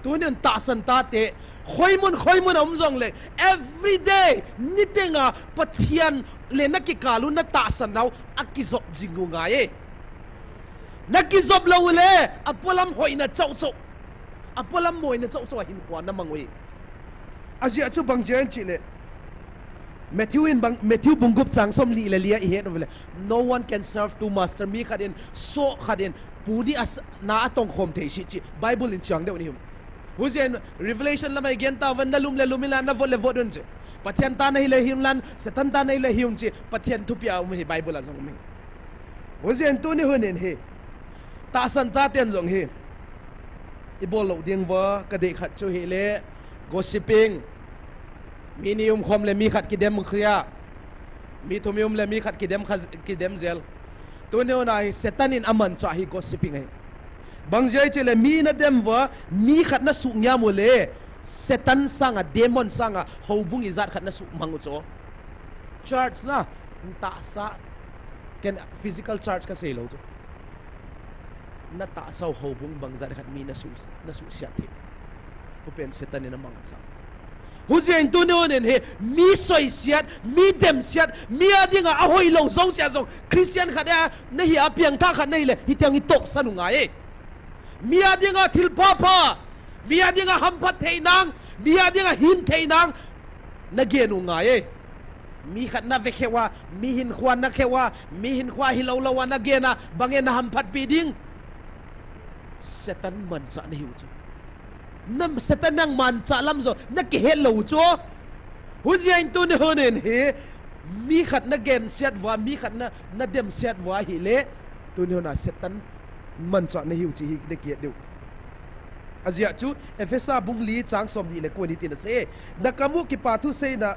Tuni tahsan ta te, khoimun, khoimun a um jong le, every day, niteng a Pathen le na kikal u na tahsan nau, a kijop jing u ngai e. Na kijop lo le, a polam hoina chok chok. A polam moina chok chok a hinkho na mang u e. A jia chu bang jia in chi le. Matthew in bang, Matthew bung gup chang som li le lia i het u le. No one can serve two master. Mi khat in, so khat in, pu ni a s-, na a tong khom thei si chi. Bible in chiang deuh ni hum. Hujen Revelation lamai gen ta van na lum le lum in la na vot le vot un chi. Pathen ta na hi le hi un lan, Satan ta na hi le hi un chi. Pathen thupia um hi Bible a jong um hi. Hujen tuni hun in hi. Tahsan ta ten jong hi. I bol lo ding va ka dei khat chu hi le. Gossiping. Mi ni um khom le mi khat kidem khia. Mi thum i um le mi khat kidem kha, kidem zel. Tuni na hi Satan in a manchah hi gossiping ahi. Bang jia chi le mi na dem va, mi khat na suk ngiam u le. Satan sang a, demon sang a, houbung ijat khat na suk mang u cho. Church na, tahsa, ken physical church ka sei lo cho. Na tahsa u houbung bang jat khat mi na su, na susia thei. Hupen Satan in a mangcha. Hujen tuni hun in hi, mi soisiat, mi demsiat, mi a ding a, a hoi lo jouse a jong, Christian khat a, na hi a piang tha khat na hi le, hitiang i topsan u ngai e. Mi a ding a thil pha pha, mi a ding a hamphat thei nang, mi a ding a hin thei nang, na gen u ngai e. Mi khat na ve kheu a, mi hinkho na kheu a, mi hinkho hi lo lo a na gen a, bang e na hamphat pi ding. Satan manchah na hi u chu. Na Satan nang manchah lam jo, na kihet lo u chu. Hujen tuni hun in hi, mi khat na gensiat va, mi khat na, na demsiat va hi le, tuni hun a Satan manchah na hi u chi hi na kihet diu. A jia chu, Ephesa bung li chang som ni le ko ni tin a sei. Na kam u kipa thu seina,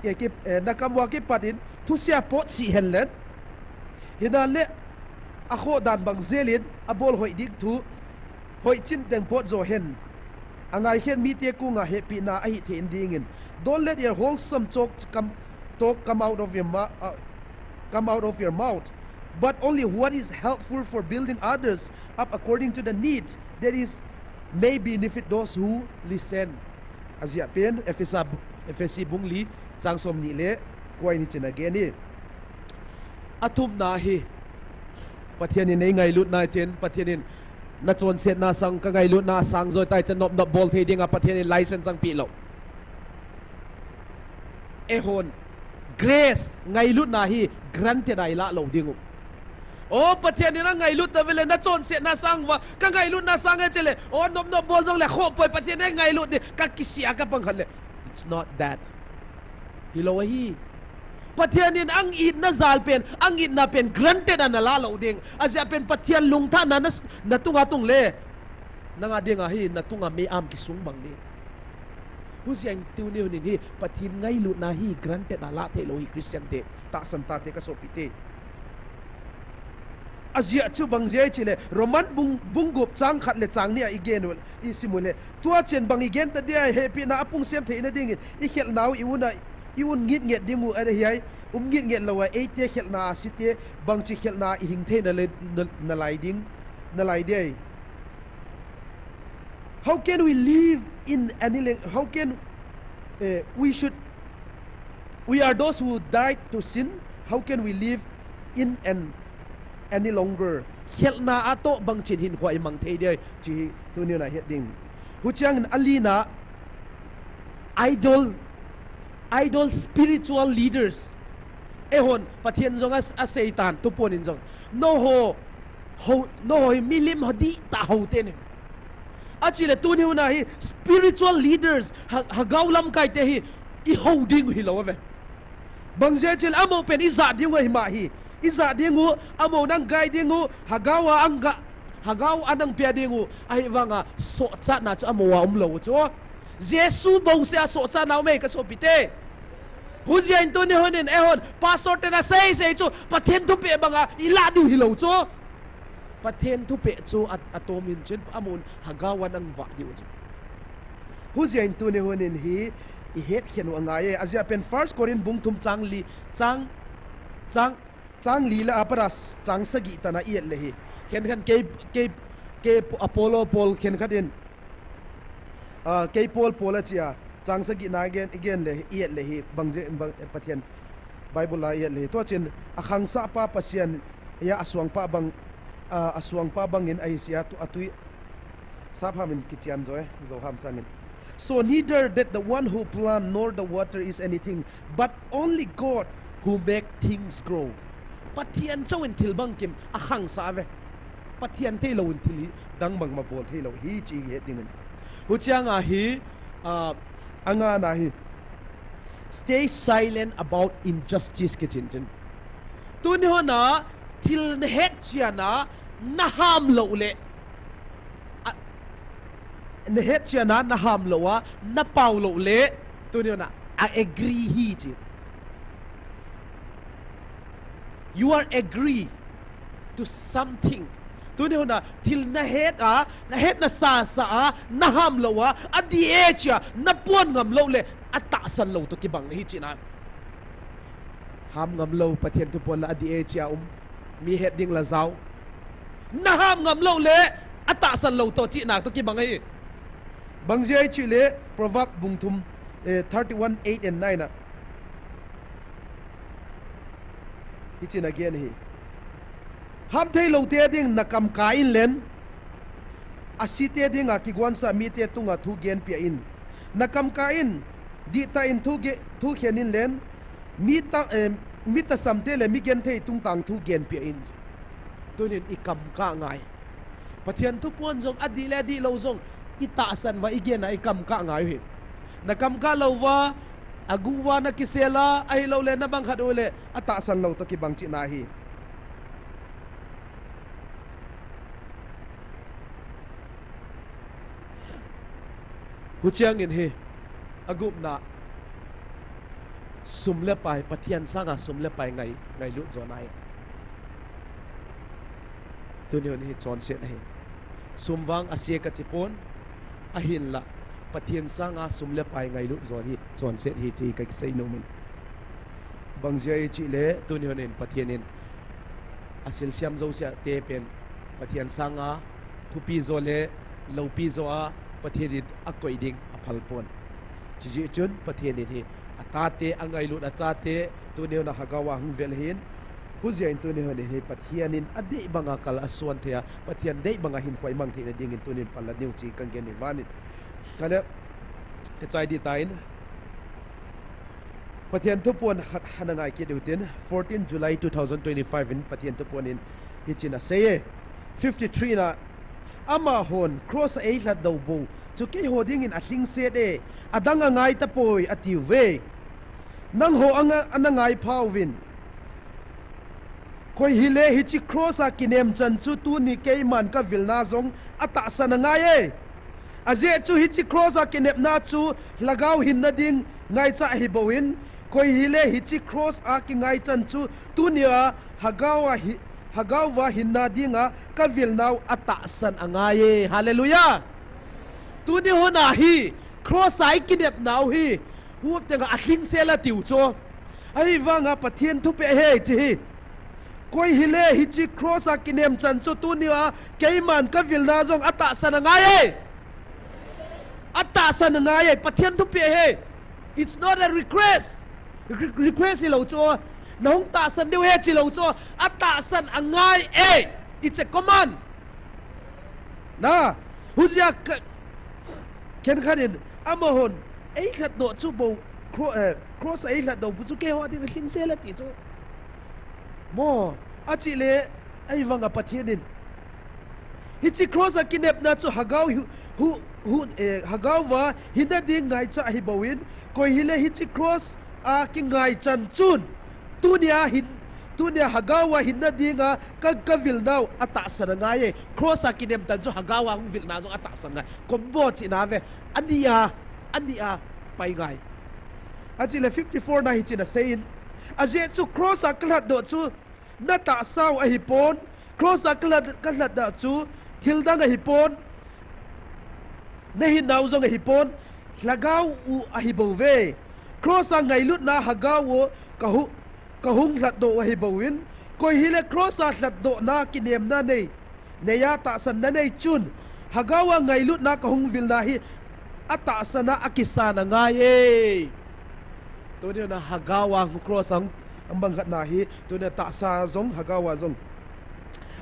e, ki, e, na kam u a kipat in, thusia pot si hen len. Hina le, akhoh dan bang jel in abol hoi ding thu, hoi chin teng pot jo hen. Angai khen mite kong a hepina ahi thei in ding in. Don't let your wholesome talk come, talk come out of your mouth, uh, come out of your mouth, but only what is helpful for building others up according to the need that is may benefit those who listen. Ajia pen Ephesa, Ephesi bung li chang som ni le koi ni chin again ni. Athumna hi, Pathian in ei ngailutna tin, Pathian in na chonsetna sang, ka ngailutna sang joi tai chan nop nop bol thei dinga Pathian in license sang pi lo. Ehon, grace, ngailutna hi granted a i la lo ding u. O, Pathian in a ngailut ta vele na chonsetna sang va, ka ngailutna sang e chele, o, nop nop bol jong le kho poi, Pathian in ei ngailut di, ka kisia ka pang khat le. It's not that. Hi lo ahi. Pathian in ang itna jal pen, ang itna pen granted a na la lo ding. Ajia pen Pathian lungthahna na, na tunga tung le. Nanga dinga hi, na tunga me am kisung bang ding. Hujia in tuni hun in hi, Pathian ngailutna hi granted a la thei lo hi Christian te, tahsan tate ka sopite. Ajia chu bang jia chile, Roman bung, bung gup chang khat le chang ni a i gen u, i sim u le. Tua chen bang i gen ta dia, hepina a pung sem theina ding in, i khelna u i un a, i un ngit nget ding u a hi ai, um ngit nget lo a, eite khelna a site, bang chi khelna a i hing theina le, na, na lai ding, na lai dia. How can we live in any lang-, how can, eh, we should, we are those who died to sin, how can we live in an any longer? Khelna a toh bang chin hin khua i mang thei dia, chi tuni na het ding. Huchiang in alina idol, idol spiritual leaders. Ehon, Pathian jong a, a Satan, tu pon in jong. No ho, ho, no ho hi milim ho di ta ho te ni. Achile tuni hun a hi spiritual leaders, ha, hagau lamkai te hi, i ho ding hi lo ve. Bang jia chil amo pen i ja ding u hi ma hi. I ja ding u, amo nang gai ding u, hagau a ang ga, hagau a nang pia ding u, ahi vanga sochatna chu amo a um lo chu. Jesu bou se a sochatna um ei ka sopite. Hujia in tuni hun in ehon, pastor te na sei sei chu, Pathian thupeh banga i la diu hi lo chu. Pathian thupeh chu a, a tom in chin, amun hagau a nang va diu chu. Hujia in tuni hun in hi, i het khen u angai e, ajia pen First Corinth bung thum chang li, chang, chang, chang li le a para s-, chang sagi tana i et le hi. Khen khen kei, kei, kei Apollo Paul khen khat in, ah, kei Paul Paul a chia, chang sagi na i gen, i gen le hi, i et le hi, bang je, bang, eh, Pathian Bible la i et le hi. Tua chin, a khangsa pa Pasian, ya a suang pa bang, ah, a suang pa bang in ahi sia tu, a tui, Sap ham in kichian jo e, jo ham sang in. So neither that the one who plant nor the water is anything, but only God who make things grow. Pathian chou in thil bang kim a khangsa ve. Pathian thei lo in thil hi dang bang ma bol thei lo hi chi het ding in. Huchiang a hi, ah, anga na hi. Stay silent about injustice kichin chin. Tuni hun a thil na het chian a na ham lo le. A, na het chian a na ham lo a, na pau lo le. Tuni hun a, I agree hi chi. You are agree to something. Tuni hun a thil na het a, na het na sa sa a, na ham lo a, a di e chia, na puan ngam lo le, a tahsan lo to kibang na hi chi na. Ham ngam lo, Pathian thu puan la a di e chia um. Mi het ding la jau. Na ham ngam lo le, a tahsan lo to chi na to kibang ahi. Bang jia i chi le, Proverb bung thum, eh, thirty-one, eight and nine a. Hi chin again hi. Ham thei lo te ding na kam ka in len. A si te ding a kiguan sa mi te tung a thu gen pia in. Na kam ka in, di ta in thu ge, thu khen in len. Mi ta, eh, mi ta sam te le mi gen thei tung tang thu gen pia in. Tunin i kam ka ngai. Pathian thu puan jong a di le a di lo jong i tahsan va i gen a i kam ka ngai u hi. Na kam ka lo va, a gu va na kisel a, ahi lo le na bang khat u le a tahsan lo to kibang chi na hi. Huchiang in hi, a gupna, sum le pai, Pathian sang a sum le pai ngai, ngai lut jo na hi. Tuni hun hi chonset ahi. Sum vang ase kachi pon, ahinla Pathen sanga sum le pai ngailut jo hi chonset ahi ti kasei nom in. Bang jeh ham itile tuni hun in Pathen in asilsiam jouse te pen Pathen sanga thupi jo le loupi jo a Pathen in akoi ding aphal pon. Chujeh chun Pathen in hi atate, angailut achate tuni hun a Hagao a hung vel ahin, hujeh in tuni hun in hi Pathen in adei banga kal asuan thei a, Pathen dei banga hinkho imang theina dingin tunin pan la diu ti kagel in, van in kale kachai ding tan. Pathen thuphon khat ana ngai kit diu tin, fourteen July two thousand twenty-five in Pathen thuphon in hitin asei e. Fifty-three na, amahon cross a eilhatdoh bou chu keiho dingin alhingset e, adang angai tapoi atiuve. Nangho anga, ana ngai phauvin. Koi hile hiche cross a kinem chan chu tuni keiman kavilna jong atahsan angai e. Ajeh chu hiche cross a kinepna chu lhagao hinna ding ngaicha ahi bouvin, koi hile hiche cross a kingai chan chu tunia Hagao a hi, Hagao a hinna dinga kavilnau atahsan angai e. Hallelujah. Tuni hun a hi cross a ikinepnau hi, huop tenga alhingset la tiu chu. Ahivanga Pathen thupeh ahi ti hi. Koi hile hiche cross a kinem chan chu tunia keiman kavilna jong atahsan angai e. Atahsan angai e, Pathen thupeh ahi. It's not a request. Re-, request hilou chu. Nahung tahsan diu ahi chilou chu. Atahsan angai e. It's a command. Na, hujeh a ka, khenkhat in, amahon eilhatdoh chu bou, cro-, eh, cross a eilhatdoh bou chu keiho ding alhingset la ti chu. Mo, achile, ahivanga Pathen in hiche cross a kinepna chu Hagao hi, hu, hu, eh, Hagao a hinna ding ngaicha ahi bouvin, koi hile hiche cross a kingai chan chun tunia hin, tunia Hagao a hinna dinga ka, kavilnau atahsan angai e. Cross a kinem chan chu Hagao a hung vilna jong atahsan angai. Combo chihna ve. Ani a, ani a pai ngai. Achile fifty-four na hitin asei in. Ajeh chu cross a kalhatdoh chu natahsau ahipon, cross a kalhat, kalhatdoh chu thildang ahipon, nahinnau jong ahipon, lhagao u ahi bouve. Cross a ngailutna Hagao u kahu, kahung lhatdoh u ahi bouvin, koi hile cross a lhatdohna kinemna nei, neiya tahsanna nei chun, Hagao a ngailutna kahung vilna hi atahsan a akisan angai e. Tuni hun a Hagao a cross a hung, abang khatna hi, tunia tahsa jong, Hagao a jong.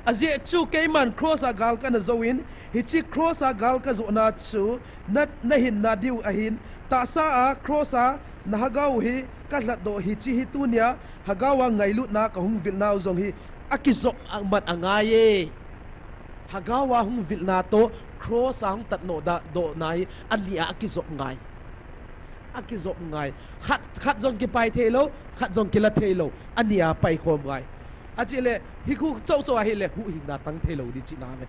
Ajeh chu keiman cross a gal kana jouvin, hiche cross a gal kajohna chu na, nahinna diu ahin, tahsa a cross a nahagao hi kalhatdoh hiche hi tunia Hagao a ngailutna kahung vilnau jong hi akijop mat angai e. Hagao a hung vilna toh cross a hung tatnoh da, dohna hi ani a akijop ngai. Akijop ngai. Khat, khat jong kipai theilou, khat jong kila theilou. Ani a paikhom ngai. Achile, hichu chouchou ahile, huhhingna tang theilou ding chihna ve.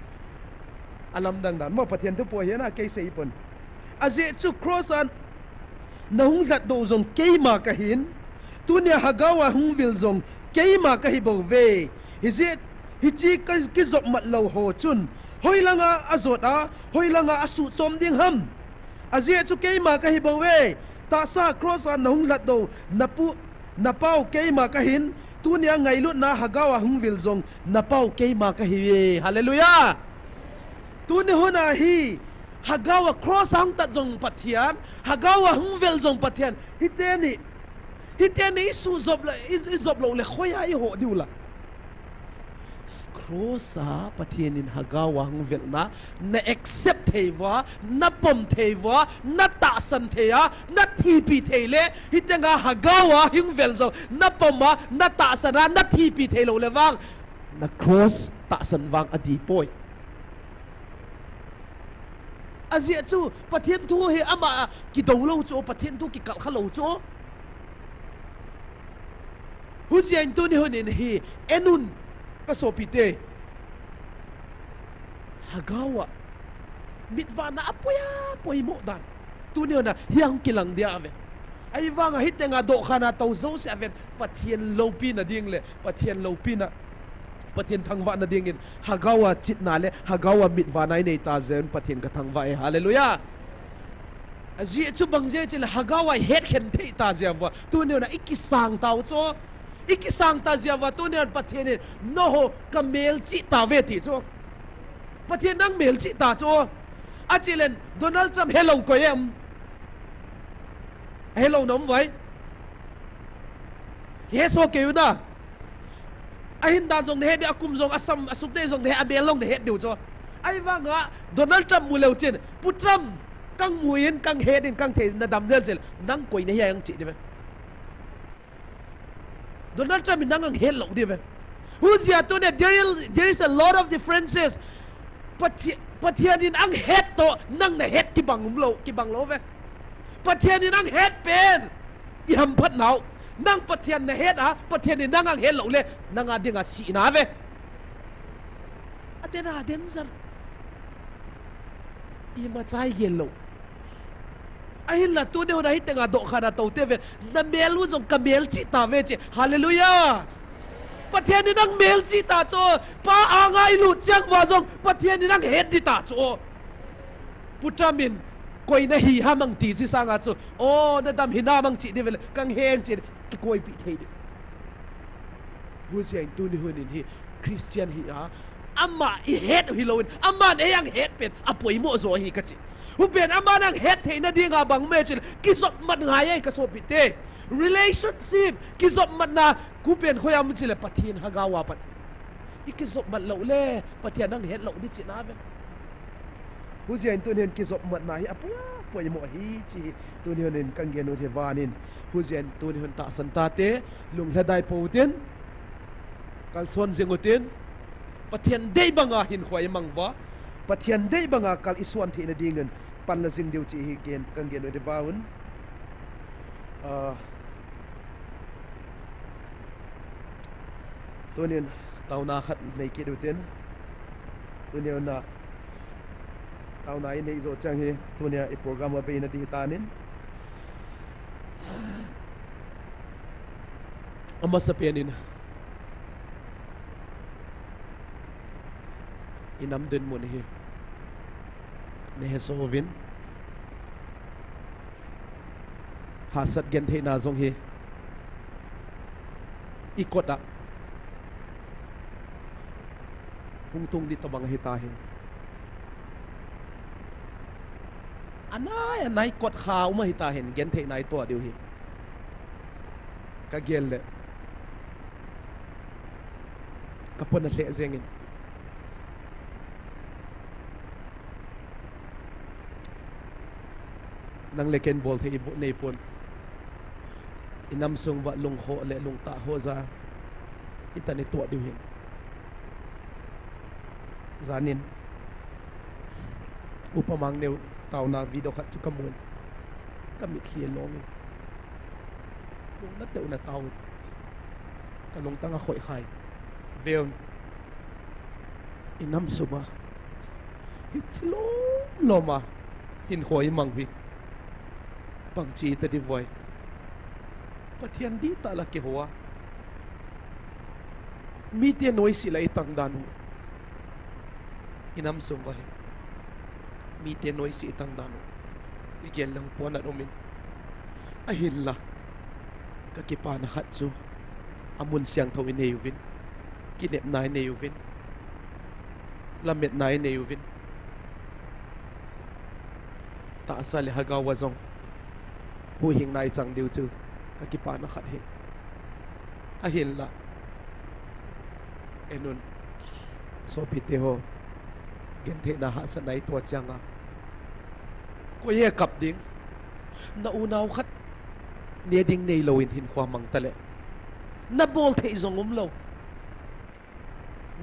Alamdang dan, mo Pathen thu pu ahi na, keisei pon. Ajeh chu cross a nahung lhatdoh jong keima kahin, tunia Hagao a hung vil jong keima kahi bouve. Hijeh, hiche ka, kijop mat lou ho chun, hoilanga ajot a, hoilanga asuhchom ding ham? Ajeh chu keima kahi bouve. Tahsa cross a nahung lhatdoh napu, napau keima kahin, tunia ngailutna Hagao a hung vil jong napau keima kahiuve. Hallelujah. Tuni hun a hi, Hagao a cross a hung tat jong Pathen, Hagao a hung vil jong Pathen. Hiteni, hiteni isuhjop le, i, ijop lou le, khoia iho diu la. Cross a Pathen in Hagao a hung vilna, na accept thei uva, na pom thei uva, na tahsan thei a, na thipi thei le, hitenga Hagao a hung vil jong, na pom a, na tahsan a, na thipi thei lou le vang, na cross tahsan vang adih poi. Ajeh chu, Pathen thu hi ama kidou lou chu, Pathen thu kikalkha lou chu. Hujeh in tuni hun in hi, en un, kasopite. Hagao a, mitvahna apoi a, poimo dan. Tuni hun a, hi ahung kilang dia ve. Ahivanga hitenga dohkhan a tou jouse a ven, Pathen loupina ding le, Pathen loupina Pathen thangvahna dingin, Hagau a chitna le Hagau a mitvahna inei ta jeh un Pathen kathangvah e. Hallelujah. Ajeh chu bang jeh chule Hagau a ihet khen thei ta jeh uva, tuni a ikisang tau chu. Ikisang ta jeh uva, tuni a Pathen in, nangho kamelchih tauve ti chu. Pathen nang melchih ta chu. Achilen Donald Trump helou koi em? Helou nom vai. Hesoh kei u na. Ahin dan jong nahet ding, akum jong, asam, asum te jong nahet, amel jong nahet diu chu. Ahivanga Donald Trump mu leu chun, Pu Trump, kang mu in, kang het in, kang thei nadam jel jel, nang koi nahi a hung che diu ve. Donald Trump in nang hung het lou diu ve. Hujeh a tuni, there is, there is a lot of differences. Pathe-, Pathen in hung het toh nang nahet kibang umlou, kibang lou ve. Pathen in hung het pen ihamphat nau. Nang Pathen nahet a, Pathen in nang hung het lou le, nang a dinga sihna ve. Aden a danger. Imacha igel lou. Ahinla tuni hun a hitenga dohkhan a tou te ven, namel u jong kamelchih tauve che. Hallelujah. Pathen in nang melchih ta chu. Pa anga ilut cheng uva jong Pathen in nang het ding ta chu. Pu Trump in koi nahi ham hung ti ji sanga chu, o, nadam hinam hung che diu ve le, kang heng che, kikoipeh thei diu. Hujeh in tuni hun in hi Christian hi a, ama ihet u hilouvin, aman ei hung het pen apoimo jo ahi kache. Hupen aman hung het theina dinga bang me chule, kijopmat ngai e kasopi te. Relationship, kijopmatna, hupen khoi a um chule Pathen Hagau a pat. Ikijopmat lou le, Pathen hung het lou ding chihna ve. Hujeh in tuni hun kijopmatna hi apoi, apoimo ahi, che hi tuni hun in kang gen u hi vanin. Hujeh in tuni hun tahsan tate, lunglhadai pou tin, kalson jing u tin, Pathen dei banga hinkho imang uva, Pathen dei banga kal ison theina dingin panla jing diu che hi ken, kang gen u hi vanin. Ah, tunin taona khat nei kit u tin. Tunin na taona inei jou chang hi, tunia i program a beina ding hi tanin. Amasapen in, inam dinmun hi nahesoh uvin. Hahsat gentheina jong hi ikot a hung tung ding tobang ahi tahen. Anai, anai kot kha um ahi tahen, gentheina itoh diu hi. Kagel le kapona lheh jengin. Nang le ken bolthei ibo neipon. Inam sung uva lungkhoh le lungtah ho ja itan itoh diu hin. Janin Upa Mangneo taona video khat chu kamun. Kamitlhi alongin, kona teuna taovin, kalungtang akhoi khai. Veuvin, inam sunga hiche lom lom a hinkho imang hi bangchi tadi voi. Pathen dihtah la kihou a, mite noise la itang dan u, inam sung uva hi mite noise itang dan u, igel le hung ponat umin. Ahinla, kakipana khat chu, amun siangthou inei uvin, kinepna inei uvin, lametna inei uvin, tahsa le lhagao a jong huhhingna ichang diu chu kakipana khat ahi. Ahinla, enun, sopite ho, gentheina hahsatna itoh changa, koi e kap ding? Na unau khat ne ding neilouvin hinkho mang taleh, nabol thei jong umlou.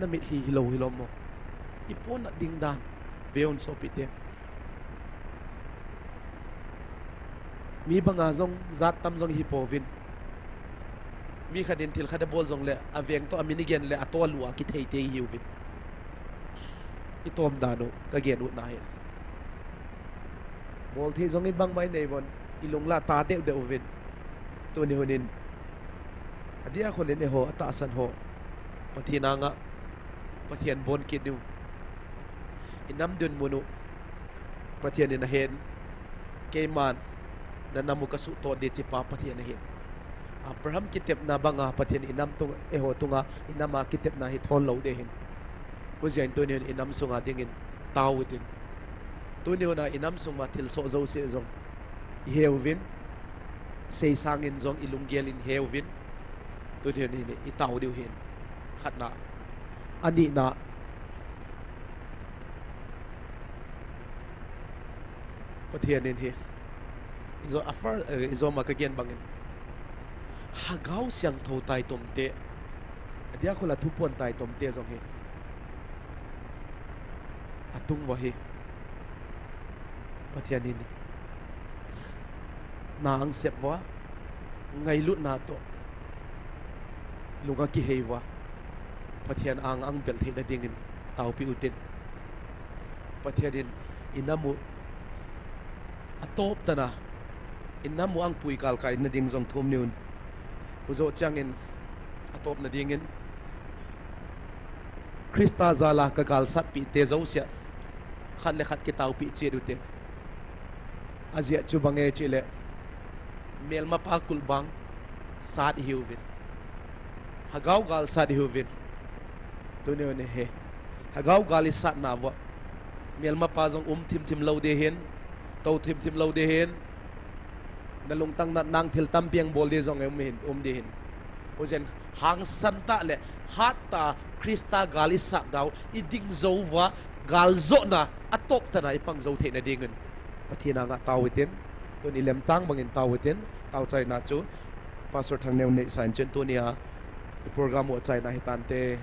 Namitlhi hilou hilom mo? Iponat ding dan, veuvin sopite. Mi banga jong jat tam jong ihipouvin. Mi khat in thil khat abol jongle, aveng toh amin igen le atoh alu a kithei te ihiuvin. Itom dan u kagen utna hi. Bolthei jong ibangma inei uvin, ilung la ta deh deh uvin. Tuni hunin, adia kholin eiho atahsan ho Pathen anga Pathen bon kit diu. Inam dinmun u Pathen in ahen. Keiman nanam u kasuhtoh ding chipa Pathen ahin. Abraham kitepna banga Pathen inam tung, eiho tunga inam a kitepna hi thon lou ding ahin. Hijeh in tuni hin inam sunga dingin tao utin. Tuni hina inam sunga thilsoh jouse jong ihe uvin, seisangin jong ilunggel in ihe uvin. Tuni hin itao diu ahin. Khatna. Anina. Pathen in hi. Ijo, a fir-, eh, ijoma kagen bangin. Lhagao Siangthou taitomte. Adia khola thupon taitomte jong hi. Atung uva hi. Pathen in. Na angsep uva. Ngailutna toh. Lunga kihei uva. Pathen ang angbel theina dingin. Taopi utin. Pathen in. Inam u. Atop tana. Inam u angpui kalkai nading jong thum niun. Hujo changin. Atop nadingin. Christa jala kagalsatpi te jousea. Khat le khat kitaopi chet ute. Ajeh chu bang e chile. Melmapa kulbang sat ihiuvin. Lhagao gal sat ihiuvin. Tuni u hi. Lhagao gal isatna uva. Melmapa jong um thimthim lou ding ahin. Tou thimthim lou ding ahin. Nalungtang nat nang thil tampi ang bol ding jong um ahin, um ding ahin. Hijeh in hangsan tah le hattah Christa gal isat dau iding jou uva galjona atop tana ipang jou theina dingin. Pathen anga tao utin, tun ilemtang bangin tao utin, taochaina chu Pastor Thangneo in neisan chun tunia program u achaina hitante.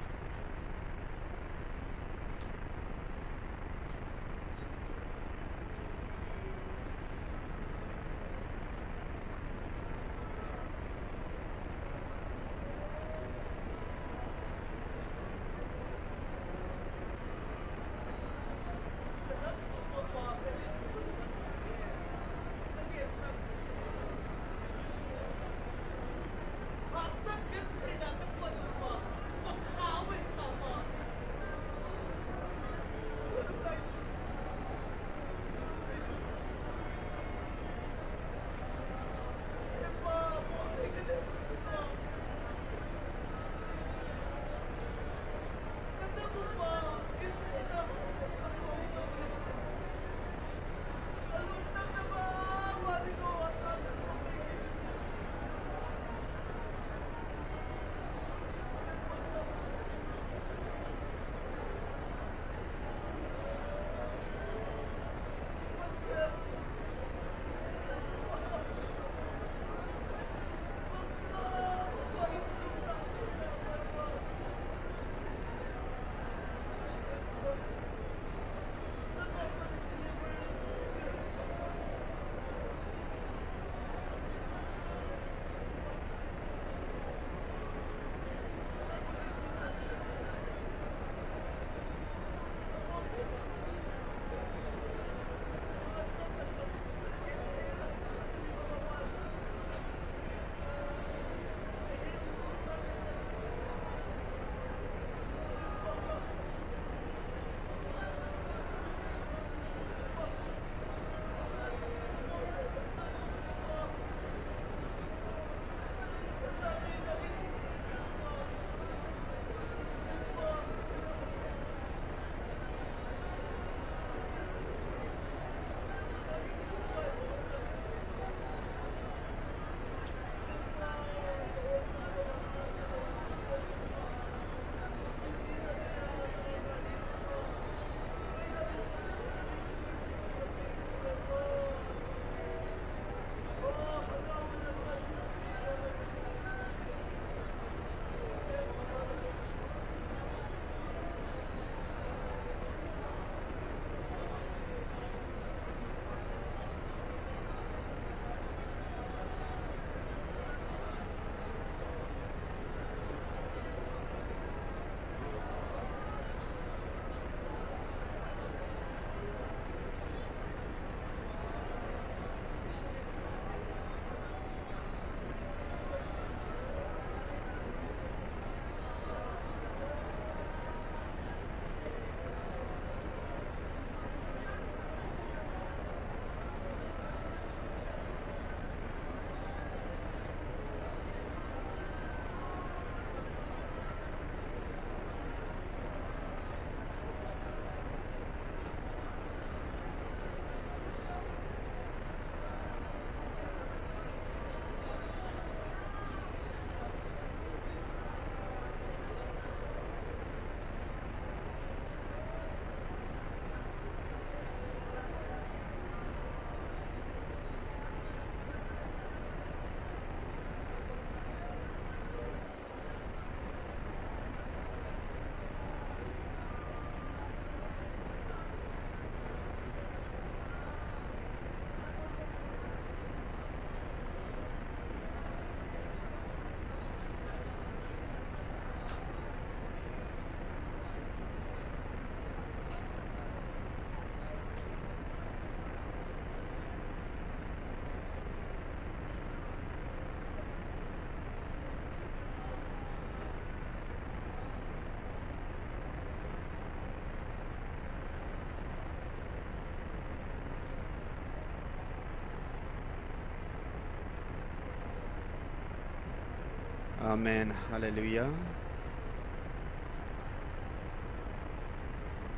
Amen. Hallelujah.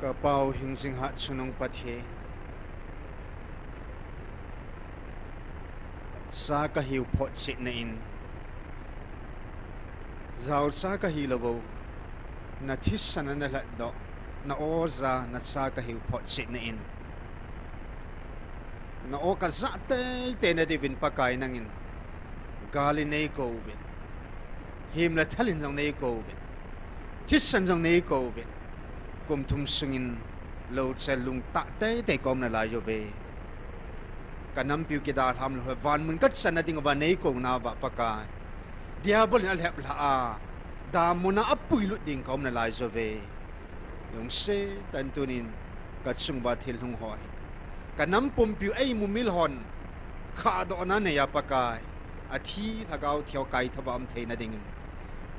Ka Pau hingjing hatchungnung Pathen, cha kahiu photchetna in, jaocha kahi lou bou, na thisan a na lhatdoh, na oja, na cha kahiu photchetna in, na o kajah teitei na diuvin Pakai nangin gal in nei kouvin, him le thal in jong nei kouvin, thisan jong nei kouvin, kum thum sungin louchel lungtah teitei ka um nalai uve. Ka nampiu kidalham lou, vanmun kachanna ding uva nei kou nauva Pakai, Diabol in alhep lha a, damun a apuilut ding ka um nalai uve. Lungset tah in tunin ka chung uva thil hung ho hi, ka nam pumpiu eimumil hon khahdohna nei a Pakai, athi lhagao thiu kaithouva um theina dingin,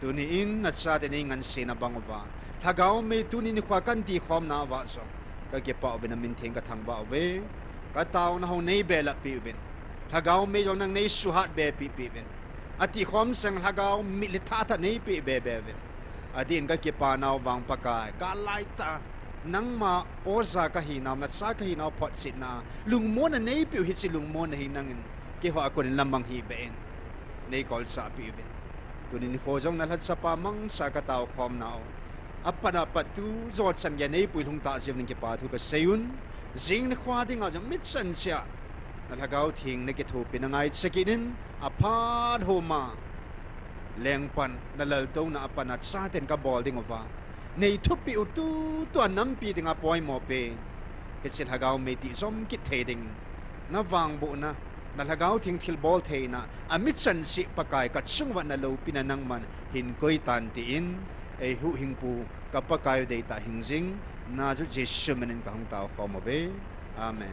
tuni in na chate nei ngansena bang uva, lhagao mei tuni nikho a kan tikhomna uva jong ka kipah uvin, na min theng ka thangvah uve. Ka taona ho nei belap peh uvin, lhagao mei jong nang nei suhat be peh peh uvin, atikhom seng lhagao mit le thahat nei peh be be uvin. Adin ka kipa nau vang Pakai, gal laitah a nangma oja kahi nau, na cha kahi nau photchetna lungmonna nei peh u, hiche lungmonna hi nangin keiho a konin lamang hih beh in nei kolchah peh uvin. Tuni nikho jong na lhachapa mangcha ka taokhomna u, apat apat tu jochan geiya nei puilhung tah jeh uvin kipa thu ka sei un. Jing nikho dinga jong mitchan cheh a na lhagao theng na kithopi na ngaicha kit in, aphat homa lengpan na laltouna a pat na chaten ka bol ding uva nei thupeh u, tutua nampi dinga poimo pen, hiche lhagao mei tijom kit thei dingin, na vangbohna, na lhagao theng thilbol theina a mitchan cheh Pakai, ka chung uva na loupina nangman hin koi tan tin, eihuhhingpu ka Pakai u deitah hingjing Nazareth Jesu minin ka hung taokhom uve. Amen.